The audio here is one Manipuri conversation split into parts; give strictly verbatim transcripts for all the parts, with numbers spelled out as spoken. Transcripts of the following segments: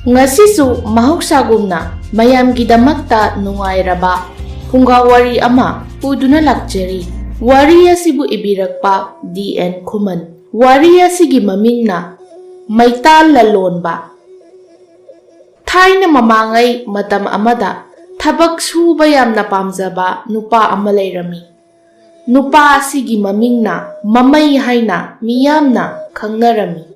ꯉꯁꯤꯁꯨ ꯃꯍꯧꯁꯥꯒꯨꯝꯅ ꯃꯌꯥꯝꯒꯤꯗꯃꯛꯇ ꯅꯨꯡꯉꯥꯏꯔꯕ ꯐꯨꯡꯒꯥ ꯋꯥꯔꯤ ꯑꯃ ꯄꯨꯗꯨꯅ ꯂꯥꯛꯆꯔꯤ꯫ ꯋꯥꯔꯤ ꯑꯁꯤꯕꯨ ꯏꯕꯤꯔꯛꯄ ꯗꯤ ꯑꯦꯟ ꯈꯨꯃꯟ꯫ ꯋꯥꯔꯤ ꯑꯁꯤꯒꯤ ꯃꯃꯤꯡꯅ ꯃꯩꯇꯥꯜ ꯂꯂꯣꯟꯕ꯫ ꯊꯥꯏꯅ ꯃꯃꯥꯡꯉꯩ ꯃꯇꯝ ꯑꯃꯗ ꯊꯕꯛ ꯁꯨꯕ ꯌꯥꯝꯅ ꯄꯥꯝꯖꯕ ꯅꯨꯄꯥ ꯑꯃ ꯂꯩꯔꯝꯃꯤ꯫ ꯅꯨꯄꯥ ꯑꯁꯤꯒꯤ ꯃꯃꯤꯡꯅ ꯃꯃꯩ ꯍꯥꯏꯅ ꯃꯤꯌꯥꯝꯅ ꯈꯪꯅꯔꯝꯃꯤ꯫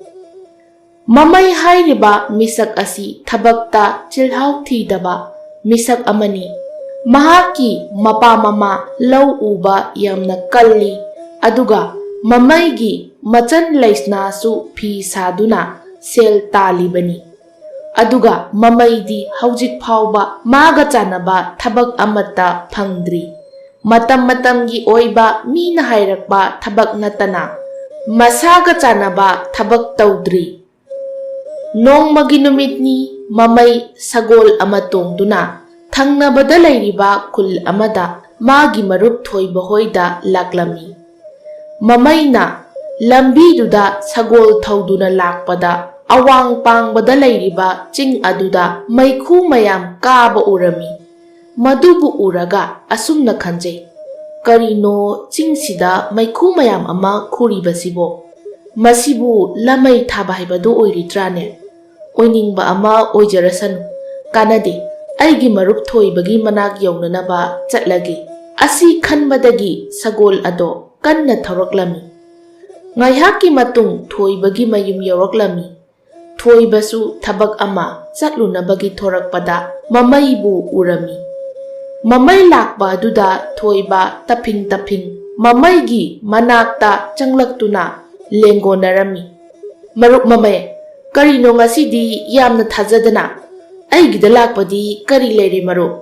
ꯃꯃꯩ ꯍꯥꯏꯔꯤꯕ ꯃꯤꯁꯛ ꯑꯁꯤ ꯊꯕꯛꯇ ꯆꯤꯜꯍꯥꯎ ꯊꯤꯗꯕ ꯃꯤꯁꯛ ꯑꯃꯅꯤ꯫ ꯃꯍꯥꯛꯀꯤ ꯃꯄꯥ ꯃꯃꯥ ꯂꯧ ꯎꯕ ꯌꯥꯝꯅ ꯀꯜꯂꯤ, ꯑꯗꯨꯒ ꯃꯃꯩꯒꯤ ꯃꯆꯟ ꯂꯩꯁꯅꯥꯁꯨ ꯐꯤ ꯁꯥꯗꯨꯅ ꯁꯦꯜ ꯇꯥꯜꯂꯤꯕꯅꯤ꯫ ꯑꯗꯨꯒ ꯃꯃꯩꯗꯤ ꯍꯧꯖꯤꯛ ꯐꯥꯎꯕ ꯃꯥꯒ ꯆꯥꯟꯅꯕ ꯊꯕꯛ ꯑꯃꯠꯇ ꯐꯪꯗ꯭ꯔꯤ꯫ ꯃꯇꯝ ꯃꯇꯝꯒꯤ ꯑꯣꯏꯕ ꯃꯤꯅ ꯍꯥꯏꯔꯛꯄ ꯊꯕꯛ ꯅꯠꯇꯅ ꯃꯁꯥꯒ ꯆꯥꯟꯅꯕ ꯊꯕꯛ ꯇꯧꯗ꯭ꯔꯤ꯫ ꯅꯣꯡꯃꯒꯤ ꯅꯨꯃꯤꯠꯅꯤ, ꯃꯃꯩ ꯁꯒꯣꯜ ꯑꯃ ꯇꯣꯡꯗꯨꯅ ꯊꯪꯅꯕꯗ ꯂꯩꯔꯤꯕ ꯈꯨꯜ ꯑꯃꯗ ꯃꯥꯒꯤ ꯃꯔꯨꯞ ꯊꯣꯏꯕ ꯍꯣꯏꯗ ꯂꯥꯛꯂꯝꯃꯤ꯫ ꯃꯃꯩꯅ ꯂꯝꯕꯤꯗꯨꯗ ꯁꯒꯣꯜ ꯊꯧꯗꯨꯅ ꯂꯥꯛꯄꯗ, ꯑꯋꯥꯡ ꯄꯥꯡꯕꯗ ꯂꯩꯔꯤꯕ ꯆꯤꯡ ꯑꯗꯨꯗ ꯃꯩꯈꯨ ꯃꯌꯥꯝ ꯀꯥꯕ ꯎꯔꯝꯃꯤ꯫ ꯃꯗꯨꯕꯨ ꯎꯔꯒ ꯑꯁꯨꯝꯅ ꯈꯟꯖꯩ, "ꯀꯔꯤꯅꯣ ꯆꯤꯡꯁꯤꯗ ꯃꯩꯈꯨ ꯃꯌꯥꯝ ꯑꯃ ꯈꯨꯔꯤꯕꯁꯤꯕꯣ? ꯃꯁꯤꯕꯨ ꯂꯃꯩ ꯊꯥꯕ ꯍꯥꯏꯕꯗꯨ ꯑꯣꯏꯔꯤꯗ꯭ꯔꯥꯅꯦ?" ꯑꯣꯏꯅꯤꯡꯕ ꯑꯃ ꯑꯣꯏꯖꯔꯁꯅꯨ, ꯀꯥꯟꯅꯗꯦ, ꯑꯩꯒꯤ ꯃꯔꯨꯞ ꯊꯣꯏꯕꯒꯤ ꯃꯅꯥꯛ ꯌꯧꯅꯅꯕ ꯆꯠꯂꯒꯦ꯫ ꯑꯁꯤ ꯈꯟꯕꯗꯒꯤ ꯁꯒꯣꯜ ꯑꯗꯣ ꯀꯟꯅ ꯊꯧꯔꯛꯂꯝꯃꯤ꯫ ꯉꯥꯏꯍꯥꯛꯀꯤ ꯃꯇꯨꯡ ꯊꯣꯏꯕꯒꯤ ꯃꯌꯨꯝ ꯌꯧꯔꯛꯂꯝꯃꯤ꯫ ꯊꯣꯏꯕꯁꯨ ꯊꯕꯛ ꯑꯃ ꯆꯠꯂꯨꯅꯕꯒꯤ ꯊꯣꯔꯛꯄꯗ ꯃꯃꯩꯕꯨ ꯎꯔꯝꯃꯤ꯫ ꯃꯃꯩ ꯂꯥꯛꯄ ꯑꯗꯨꯗ ꯊꯣꯏꯕ ꯇꯞꯐꯤꯡ ꯇꯞꯐꯤꯡ ꯃꯃꯩꯒꯤ ꯃꯅꯥꯛꯇ ꯆꯪꯂꯛꯇꯨꯅ ꯂꯦꯡꯒꯣꯟꯅꯔꯝꯃꯤ꯫ "ꯃꯔꯨꯞ ꯃꯃꯩ, ꯀꯔꯤꯅꯣ ꯉꯁꯤꯗꯤ ꯌꯥꯝꯅ ꯊꯥꯖꯗꯅ? ꯑꯩꯒꯤꯗ ꯂꯥꯛꯄꯗꯤ ꯀꯔꯤ ꯂꯩꯔꯦ ꯃꯔꯨꯞ?"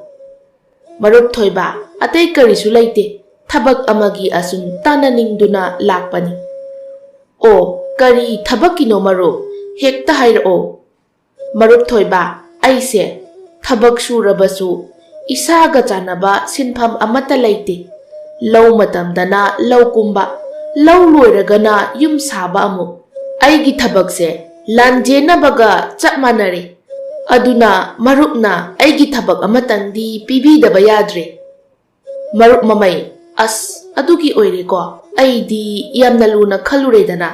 "ꯃꯔꯨꯞ ꯊꯣꯏꯕ, ꯑꯇꯩ ꯀꯔꯤꯁꯨ ꯂꯩꯇꯦ, ꯊꯕꯛ ꯑꯃꯒꯤ ꯑꯁꯨꯝ ꯇꯥꯟꯅꯅꯤꯡꯗꯨꯅ ꯂꯥꯛꯄꯅꯤ꯫" "ꯑꯣ, ꯀꯔꯤ ꯊꯕꯛꯀꯤꯅꯣ ꯃꯔꯨꯞ? ꯍꯦꯛꯇ ꯍꯥꯏꯔꯛꯑꯣ꯫" "ꯃꯔꯨꯞ ꯊꯣꯏꯕ, ꯑꯩꯁꯦ ꯊꯕꯛ ꯁꯨꯔꯕꯁꯨ ꯏꯁꯥꯒ ꯆꯥꯟꯅꯕ ꯁꯤꯟꯐꯝ ꯑꯃꯠꯇ ꯂꯩꯇꯦ꯫ ꯂꯧ ꯃꯇꯝꯗꯅ ꯂꯧ ꯀꯨꯝꯕ, ꯂꯧ ꯂꯣꯏꯔꯒꯅ ꯌꯨꯝ ꯁꯥꯕ ꯑꯃꯨꯛ꯫ ꯑꯩꯒꯤ ꯊꯕꯛꯁꯦ ꯂꯥꯟꯖꯦꯟꯅꯕꯒ ꯆꯞ ꯃꯥꯟꯅꯔꯦ꯫ ꯑꯗꯨꯅ ꯃꯔꯨꯞꯅ ꯑꯩꯒꯤ ꯊꯕꯛ ꯑꯃꯇꯪꯗꯤ ꯄꯤꯕꯤꯗꯕ ꯌꯥꯗ꯭ꯔꯦ꯫ ꯃꯔꯨꯞ ꯃꯃꯩ, ꯑꯁ, ꯑꯗꯨꯒꯤ ꯑꯣꯏꯔꯦꯀꯣ꯫ ꯑꯩꯗꯤ ꯌꯥꯝꯅ ꯂꯨꯅ ꯈꯜꯂꯨꯔꯦꯗꯅ꯫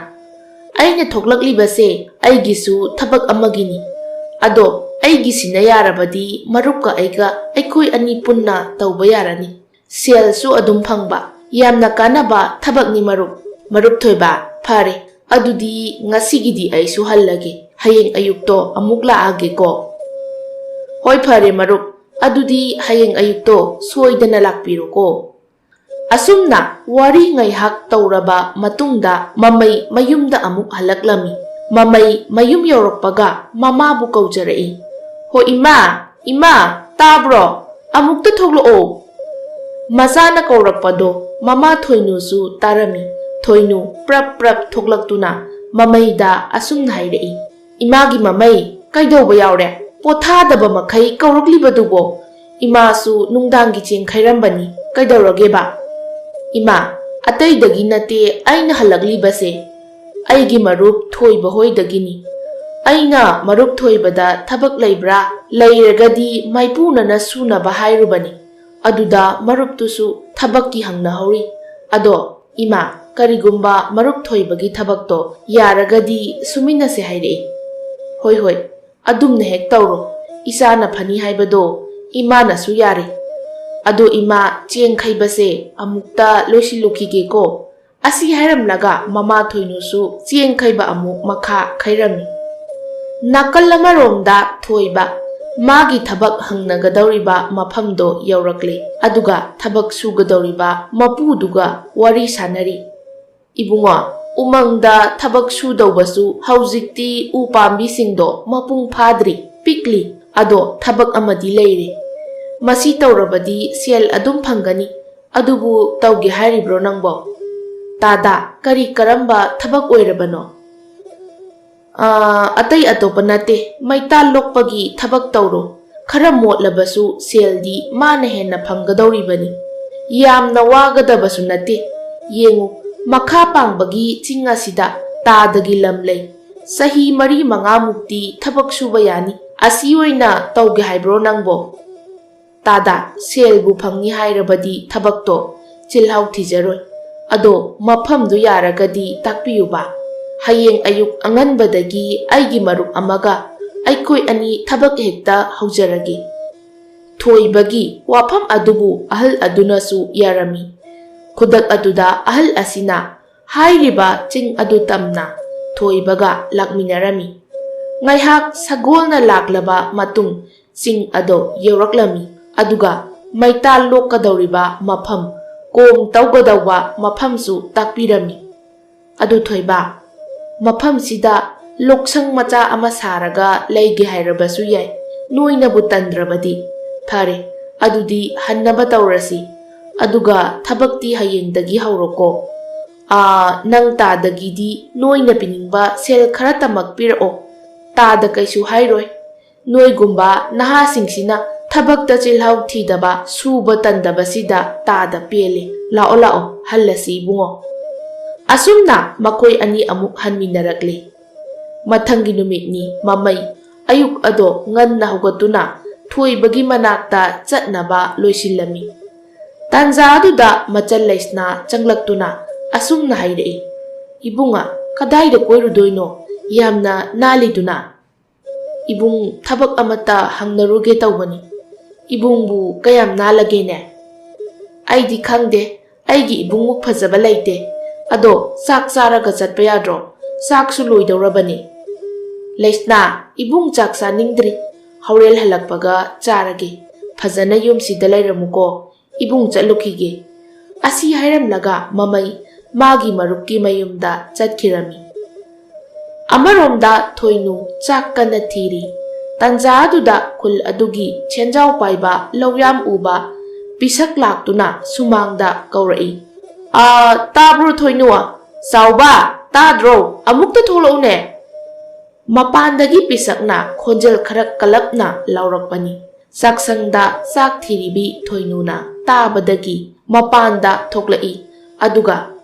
ꯑꯩꯅ ꯊꯣꯛꯂꯛꯂꯤꯕꯁꯦ ꯑꯩꯒꯤꯁꯨ ꯊꯕꯛ ꯑꯃꯒꯤꯅꯤ꯫ ꯑꯗꯣ ꯑꯩꯒꯤꯁꯤꯅ ꯌꯥꯔꯕꯗꯤ ꯃꯔꯨꯞꯀ ꯑꯩꯒ ꯑꯩꯈꯣꯏ ꯑꯅꯤ ꯄꯨꯟꯅ ꯇꯧꯕ ꯌꯥꯔꯅꯤ꯫ ꯁꯦꯜꯁꯨ ꯑꯗꯨꯝ ꯐꯪꯕ, ꯌꯥꯝꯅ ꯀꯥꯟꯅꯕ ꯊꯕꯛꯅꯤ ꯃꯔꯨꯞ꯫ ꯃꯔꯨꯞ ꯊꯣꯏꯕ, ꯐꯔꯦ, ꯑꯗꯨꯗꯤ ꯉꯁꯤꯒꯤꯗꯤ ꯑꯩꯁꯨ ꯍꯜꯂꯒꯦ꯫ ꯍꯌꯦꯡ ꯑꯌꯨꯛꯇꯣ ꯑꯃꯨꯛ ꯂꯥꯛꯑꯒꯦꯀꯣ꯫ ꯍꯣꯏ, ꯐꯔꯦ ꯃꯔꯨꯞ, ꯑꯗꯨꯗꯤ ꯍꯌꯦꯡ ꯑꯌꯨꯛꯇꯣ ꯁꯣꯏꯗꯅ ꯂꯥꯛꯄꯤꯔꯣꯀꯣ꯫ ꯑꯁꯨꯝꯅ ꯋꯥꯔꯤ ꯉꯥꯏꯍꯥꯛ ꯇꯧꯔꯕ ꯃꯇꯨꯡꯗ ꯃꯃꯩ ꯃꯌꯨꯝꯗ ꯑꯃꯨꯛ ꯍꯜꯂꯛꯂꯝꯃꯤ꯫ ꯃꯃꯩ ꯃꯌꯨꯝ ꯌꯧꯔꯛꯄꯒ ꯃꯃꯥꯕꯨ ꯀꯧꯖꯔꯛꯏ꯫ "ꯍꯣ ꯏꯃꯥ, ꯏꯃꯥ, ꯇꯥꯕ꯭ꯔꯣ? ꯑꯃꯨꯛꯇ ꯊꯣꯛꯂꯛꯑꯣ꯫" ꯃꯆꯥꯅ ꯀꯧꯔꯛꯄꯗꯣ ꯃꯃꯥ ꯊꯣꯏꯅꯨꯁꯨ ꯇꯥꯔꯝꯃꯤ꯫ ꯊꯣꯏꯅꯨ ꯄ꯭ꯔꯞ ꯄ꯭ꯔꯞ ꯊꯣꯛꯂꯛꯇꯨꯅ ꯃꯃꯩꯗ ꯑꯁꯨꯝꯅ ꯍꯥꯏꯔꯛꯏ, "ꯏꯃꯥꯒꯤ ꯃꯃꯩ, ꯀꯩꯗꯧꯕ ꯌꯥꯎꯔꯦ? ꯄꯣꯊꯥꯗꯕ ꯃꯈꯩ ꯀꯧꯔꯛꯂꯤꯕꯗꯨꯕꯣ? ꯏꯃꯥꯁꯨ ꯅꯨꯡꯗꯥꯡꯒꯤ ꯆꯦꯡ ꯈꯩꯔꯝꯕꯅꯤ, ꯀꯩꯗꯧꯔꯒꯦꯕ?" "ꯏꯃꯥ, ꯑꯇꯩꯗꯒꯤ ꯅꯠꯇꯦ ꯑꯩꯅ ꯍꯜꯂꯛꯂꯤꯕꯁꯦ, ꯑꯩꯒꯤ ꯃꯔꯨꯞ ꯊꯣꯏꯕ ꯍꯣꯏꯗꯒꯤꯅꯤ꯫ ꯑꯩꯅ ꯃꯔꯨꯞ ꯊꯣꯏꯕꯗ ꯊꯕꯛ ꯂꯩꯕ꯭ꯔꯥ, ꯂꯩꯔꯒꯗꯤ ꯃꯥꯏꯄꯨꯅꯅ ꯁꯨꯅꯕ ꯍꯥꯏꯔꯨꯕꯅꯤ꯫ ꯑꯗꯨꯗ ꯃꯔꯨꯞꯇꯨꯁꯨ ꯊꯕꯛꯀꯤ ꯍꯪꯅꯍꯧꯔꯤ꯫ ꯑꯗꯣ ꯏꯃꯥ, ꯀꯔꯤꯒꯨꯝꯕ ꯃꯔꯨꯞ ꯊꯣꯏꯕꯒꯤ ꯊꯕꯛꯇꯣ ꯌꯥꯔꯒꯗꯤ ꯁꯨꯃꯤꯟꯅꯁꯦ ꯍꯥꯏꯔꯛꯏ꯫" "ꯍꯣꯏ, ꯍꯣꯏ, ꯑꯗꯨꯝꯅ ꯍꯦꯛ ꯇꯧꯔꯣ꯫ ꯏꯆꯥꯅ ꯐꯅꯤ ꯍꯥꯏꯕꯗꯣ ꯏꯃꯥꯅꯁꯨ ꯌꯥꯔꯦ꯫ ꯑꯗꯣ ꯏꯃꯥ, ꯆꯦꯡ ꯈꯩꯕꯁꯦ ꯑꯃꯨꯛꯇ ꯂꯣꯏꯁꯤꯜꯂꯨꯈꯤꯒꯦꯀꯣ꯫" ꯑꯁꯤ ꯍꯥꯏꯔꯝꯂꯒ ꯃꯃꯥ ꯊꯣꯏꯅꯨꯁꯨ ꯆꯦꯡ ꯈꯩꯕ ꯑꯃꯨꯛ ꯃꯈꯥ ꯈꯩꯔꯝꯃꯤ꯫ ꯅꯥꯀꯜ ꯑꯃꯔꯣꯝꯗ ꯊꯣꯏꯕ ꯃꯥꯒꯤ ꯊꯕꯛ ꯍꯪꯅꯒꯗꯧꯔꯤꯕ ꯃꯐꯝꯗꯣ ꯌꯧꯔꯛꯂꯦ꯫ ꯑꯗꯨꯒ ꯊꯕꯛ ꯁꯨꯒꯗꯧꯔꯤꯕ ꯃꯄꯨꯗꯨꯒ ꯋꯥꯔꯤ ꯁꯥꯟꯅꯔꯤ꯫ "ꯏꯕꯨꯡꯉꯣ, ꯎꯃꯪꯗ ꯊꯕꯛ ꯁꯨꯗꯧꯕꯁꯨ ꯍꯧꯖꯤꯛꯇꯤ ꯎ ꯄꯥꯝꯕꯤꯁꯤꯡꯗꯣ ꯃꯄꯨꯡ ꯐꯥꯗ꯭ꯔꯤ, ꯄꯤꯛꯂꯤ꯫ ꯑꯗꯣ ꯊꯕꯛ ꯑꯃꯗꯤ ꯂꯩꯔꯦ꯫ ꯃꯁꯤ ꯇꯧꯔꯕꯗꯤ ꯁꯦꯜ ꯑꯗꯨꯝ ꯐꯪꯒꯅꯤ꯫ ꯑꯗꯨꯕꯨ ꯇꯧꯒꯦ ꯍꯥꯏꯔꯤꯕ꯭ꯔꯣ ꯅꯪꯕꯣ?" "ꯇꯥꯗꯥ, ꯀꯔꯤ ꯀꯔꯝꯕ ꯊꯕꯛ ꯑꯣꯏꯔꯕꯅꯣ?" "ꯑꯥ, ꯑꯇꯩ ꯑꯇꯣꯞꯄ ꯅꯠꯇꯦ, ꯃꯩꯇꯥꯜ ꯂꯣꯛꯄꯒꯤ ꯊꯕꯛ ꯇꯧꯔꯣ꯫ ꯈꯔ ꯃꯣꯠꯂꯕꯁꯨ ꯁꯦꯜꯗꯤ ꯃꯥꯅ ꯍꯦꯟꯅ ꯐꯪꯒꯗꯧꯔꯤꯕꯅꯤ꯫ ꯌꯥꯝꯅ ꯋꯥꯒꯗꯕꯁꯨ ꯅꯠꯇꯦ꯫ ꯌꯦꯡꯉꯨ, ꯃꯈꯥ ꯄꯥꯡꯕꯒꯤ ꯆꯤꯡ ꯑꯁꯤꯗ ꯇꯥꯗꯒꯤ ꯂꯝ ꯂꯩ꯫ ꯆꯍꯤ ꯃꯔꯤ ꯃꯉꯥꯃꯨꯛꯇꯤ ꯊꯕꯛ ꯁꯨꯕ ꯌꯥꯅꯤ꯫ ꯑꯁꯤ ꯑꯣꯏꯅ ꯇꯧꯒꯦ ꯍꯥꯏꯕ꯭ꯔꯣ ꯅꯪꯕꯣ? ꯇꯥꯗ, ꯁꯦꯜꯕꯨ ꯐꯪꯅꯤ ꯍꯥꯏꯔꯕꯗꯤ ꯊꯕꯛꯇꯣ ꯆꯤꯜꯍꯥꯎ ꯊꯤꯖꯔꯣꯏ꯫ ꯑꯗꯣ ꯃꯐꯝꯗꯨ ꯌꯥꯔꯒꯗꯤ ꯇꯥꯛꯄꯤꯌꯨꯕ꯫ ꯍꯌꯦꯡ ꯑꯌꯨꯛ ꯑꯉꯟꯕꯗꯒꯤ ꯑꯩꯒꯤ ꯃꯔꯨꯞ ꯑꯃꯒ ꯑꯩꯈꯣꯏ ꯑꯅꯤ ꯊꯕꯛ ꯍꯦꯛꯇ ꯍꯧꯖꯔꯒꯦ꯫ ꯊꯣꯏꯕꯒꯤ ꯋꯥꯐꯝ ꯑꯗꯨꯕꯨ ꯑꯍꯜ ꯑꯗꯨꯅꯁꯨ ꯌꯥꯔꯝꯃꯤ꯫ ꯈꯨꯗꯛ ꯑꯗꯨꯗ ꯑꯍꯜ ꯑꯁꯤꯅ ꯍꯥꯏꯔꯤꯕ ꯆꯤꯡ ꯑꯗꯨ ꯇꯝꯅ ꯊꯣꯏꯕꯒ ꯂꯥꯛꯃꯤꯟꯅꯔꯝꯃꯤ꯫ ꯉꯥꯏꯍꯥꯛ ꯁꯒꯣꯜꯅ ꯂꯥꯛꯂꯕ ꯃꯇꯨꯡ ꯆꯤꯡ ꯑꯗꯨ ꯌꯧꯔꯛꯂꯝꯃꯤ꯫ ꯑꯗꯨꯒ ꯃꯩꯇꯥꯜ ꯂꯣꯛꯀꯗꯧꯔꯤꯕ ꯃꯐꯝ, ꯀꯣꯝ ꯇꯧꯒꯗꯧꯕ ꯃꯐꯝꯁꯨ ꯇꯥꯛꯄꯤꯔꯝꯃꯤ꯫ ꯑꯗꯨ ꯊꯣꯏꯕ, ꯃꯐꯝꯁꯤꯗ ꯂꯣꯛꯁꯪ ꯃꯆꯥ ꯑꯃ ꯁꯥꯔꯒ ꯂꯩꯒꯦ ꯍꯥꯏꯔꯕꯁꯨ ꯌꯥꯏ, ꯅꯣꯏꯅꯕꯨ ꯇꯟꯗ꯭ꯔꯕꯗꯤ꯫ ꯐꯔꯦ, ꯑꯗꯨꯗꯤ ꯍꯟꯅꯕ ꯇꯧꯔꯁꯤ꯫ ꯑꯗꯨꯒ ꯊꯕꯛꯇꯤ ꯍꯌꯦꯡꯗꯒꯤ ꯍꯧꯔꯣꯀꯣ꯫ ꯑꯥ, ꯅꯪ ꯇꯥꯗꯒꯤꯗꯤ ꯅꯣꯏꯅ ꯄꯤꯅꯤꯡꯕ ꯁꯦꯜ ꯈꯔ ꯇꯃꯛ ꯄꯤꯔꯛꯑꯣ꯫ ꯇꯥꯗ ꯀꯩꯁꯨ ꯍꯥꯏꯔꯣꯏ꯫ ꯅꯣꯏꯒꯨꯝꯕ ꯅꯍꯥꯁꯤꯡꯁꯤꯅ ꯊꯕꯛꯇ ꯆꯤꯜꯍꯥꯎ ꯊꯤꯗꯕ, ꯁꯨꯕ ꯇꯟꯗꯕꯁꯤꯗ ꯇꯥꯗ ꯄꯦꯜꯂꯤ꯫ ꯂꯥꯛꯑꯣ, ꯂꯥꯛꯑꯣ, ꯍꯜꯂꯁꯤ ꯏꯕꯨꯡꯉꯣ꯫ ꯑꯁꯨꯝꯅ ꯃꯈꯣꯏ ꯑꯅꯤ ꯑꯃꯨꯛ ꯍꯟꯃꯤꯟꯅꯔꯛꯂꯤ꯫ ꯃꯊꯪꯒꯤ ꯅꯨꯃꯤꯠꯅꯤ꯫ ꯃꯃꯩ ꯑꯌꯨꯛ ꯑꯗꯣ ꯉꯟꯅ ꯍꯧꯒꯠꯇꯨꯅ ꯊꯣꯏꯕꯒꯤ ꯃꯅꯥꯛꯇ ꯆꯠꯅꯕ ꯂꯣꯏꯁꯤꯜꯂꯝꯃꯤ꯫ ꯇꯥꯟꯖꯥ ꯑꯗꯨꯗ ꯃꯆꯜ ꯂꯩꯁꯅꯥ ꯆꯪꯂꯛꯇꯨꯅ ꯑꯁꯨꯝꯅ ꯍꯥꯏꯔꯛꯏ, "ꯏꯕꯨꯡꯉ, ꯀꯗꯥꯏꯗ ꯀꯣꯏꯔꯨꯗꯣꯏꯅꯣ? ꯌꯥꯝꯅ ꯅꯥꯜꯂꯤꯗꯨꯅ?" "ꯏꯕꯨꯡ, ꯊꯕꯛ ꯑꯃꯠꯇ ꯍꯪꯅꯔꯨꯒꯦ ꯇꯧꯕꯅꯤ꯫ ꯏꯕꯨꯡꯕꯨ ꯀꯌꯥꯝ ꯅꯥꯜꯂꯒꯦꯅꯦ?" "ꯑꯩꯗꯤ ꯈꯪꯗꯦ, ꯑꯩꯒꯤ ꯏꯕꯨꯡꯃꯨꯛ ꯐꯖꯕ ꯂꯩꯇꯦ꯫ ꯑꯗꯣ ꯆꯥꯛ ꯆꯥꯔꯒ ꯆꯠꯄ ꯌꯥꯗ꯭ꯔꯣ? ꯆꯥꯛꯁꯨ ꯂꯣꯏꯗꯧꯔꯕꯅꯤ꯫" "ꯂꯩꯁꯅꯥ, ꯏꯕꯨꯡ ꯆꯥꯛ ꯆꯥꯅꯤꯡꯗ꯭ꯔꯤ꯫ ꯍꯣꯔꯦꯟ ꯍꯜꯂꯛꯄꯒ ꯆꯥꯔꯒꯦ꯫ ꯐꯖꯅ ꯌꯨꯝꯁꯤꯗ ꯂꯩꯔꯝꯃꯨꯀꯣ꯫ ꯏꯕꯨꯡ ꯆꯠꯂꯨꯈꯤꯒꯦ꯫" ꯑꯁꯤ ꯍꯥꯏꯔꯝꯂꯒ ꯃꯃꯩ ꯃꯥꯒꯤ ꯃꯔꯨꯞꯀꯤ ꯃꯌꯨꯝꯗ ꯆꯠꯈꯤꯔꯝꯃꯤ꯫ ꯑꯃꯔꯣꯝꯗ ꯊꯣꯏꯅꯨ ꯆꯥꯛ ꯀꯟꯅ ꯊꯤꯔꯤ꯫ ꯇꯥꯟꯖꯥ ꯑꯗꯨꯗ ꯈꯨꯜ ꯑꯗꯨꯒꯤ ꯁꯦꯟꯖꯥꯎ ꯄꯥꯏꯕ ꯂꯧꯌꯥꯝ ꯎꯕ ꯄꯤꯁꯛ ꯂꯥꯛꯇꯨꯅ ꯁꯨꯃꯥꯡꯗ ꯀꯧꯔꯛꯏ, "ꯑꯥ, ꯇꯥꯕ꯭ꯔꯣ ꯊꯣꯏꯅꯨ? ꯆꯥꯎꯕ, ꯇꯥꯗ꯭ꯔꯣ? ꯑꯃꯨꯛꯇ ꯊꯣꯛꯂꯛꯎꯅꯦ!" ꯃꯄꯥꯟꯗꯒꯤ ꯄꯤꯁꯛꯅ ꯈꯣꯟꯖꯦꯜ ꯈꯔ ꯀꯜꯂꯞꯅ ꯂꯥꯎꯔꯛꯄꯅꯤ꯫ ꯆꯥꯛꯁꯪꯗ ꯆꯥꯛ ꯊꯤꯔꯤꯕꯤ ꯊꯣꯏꯅꯨꯅ ꯇꯥꯕꯗꯒꯤ ꯃꯄꯥꯟꯗ ꯊꯣꯛꯂꯛꯏ꯫ ꯑꯗꯨꯒ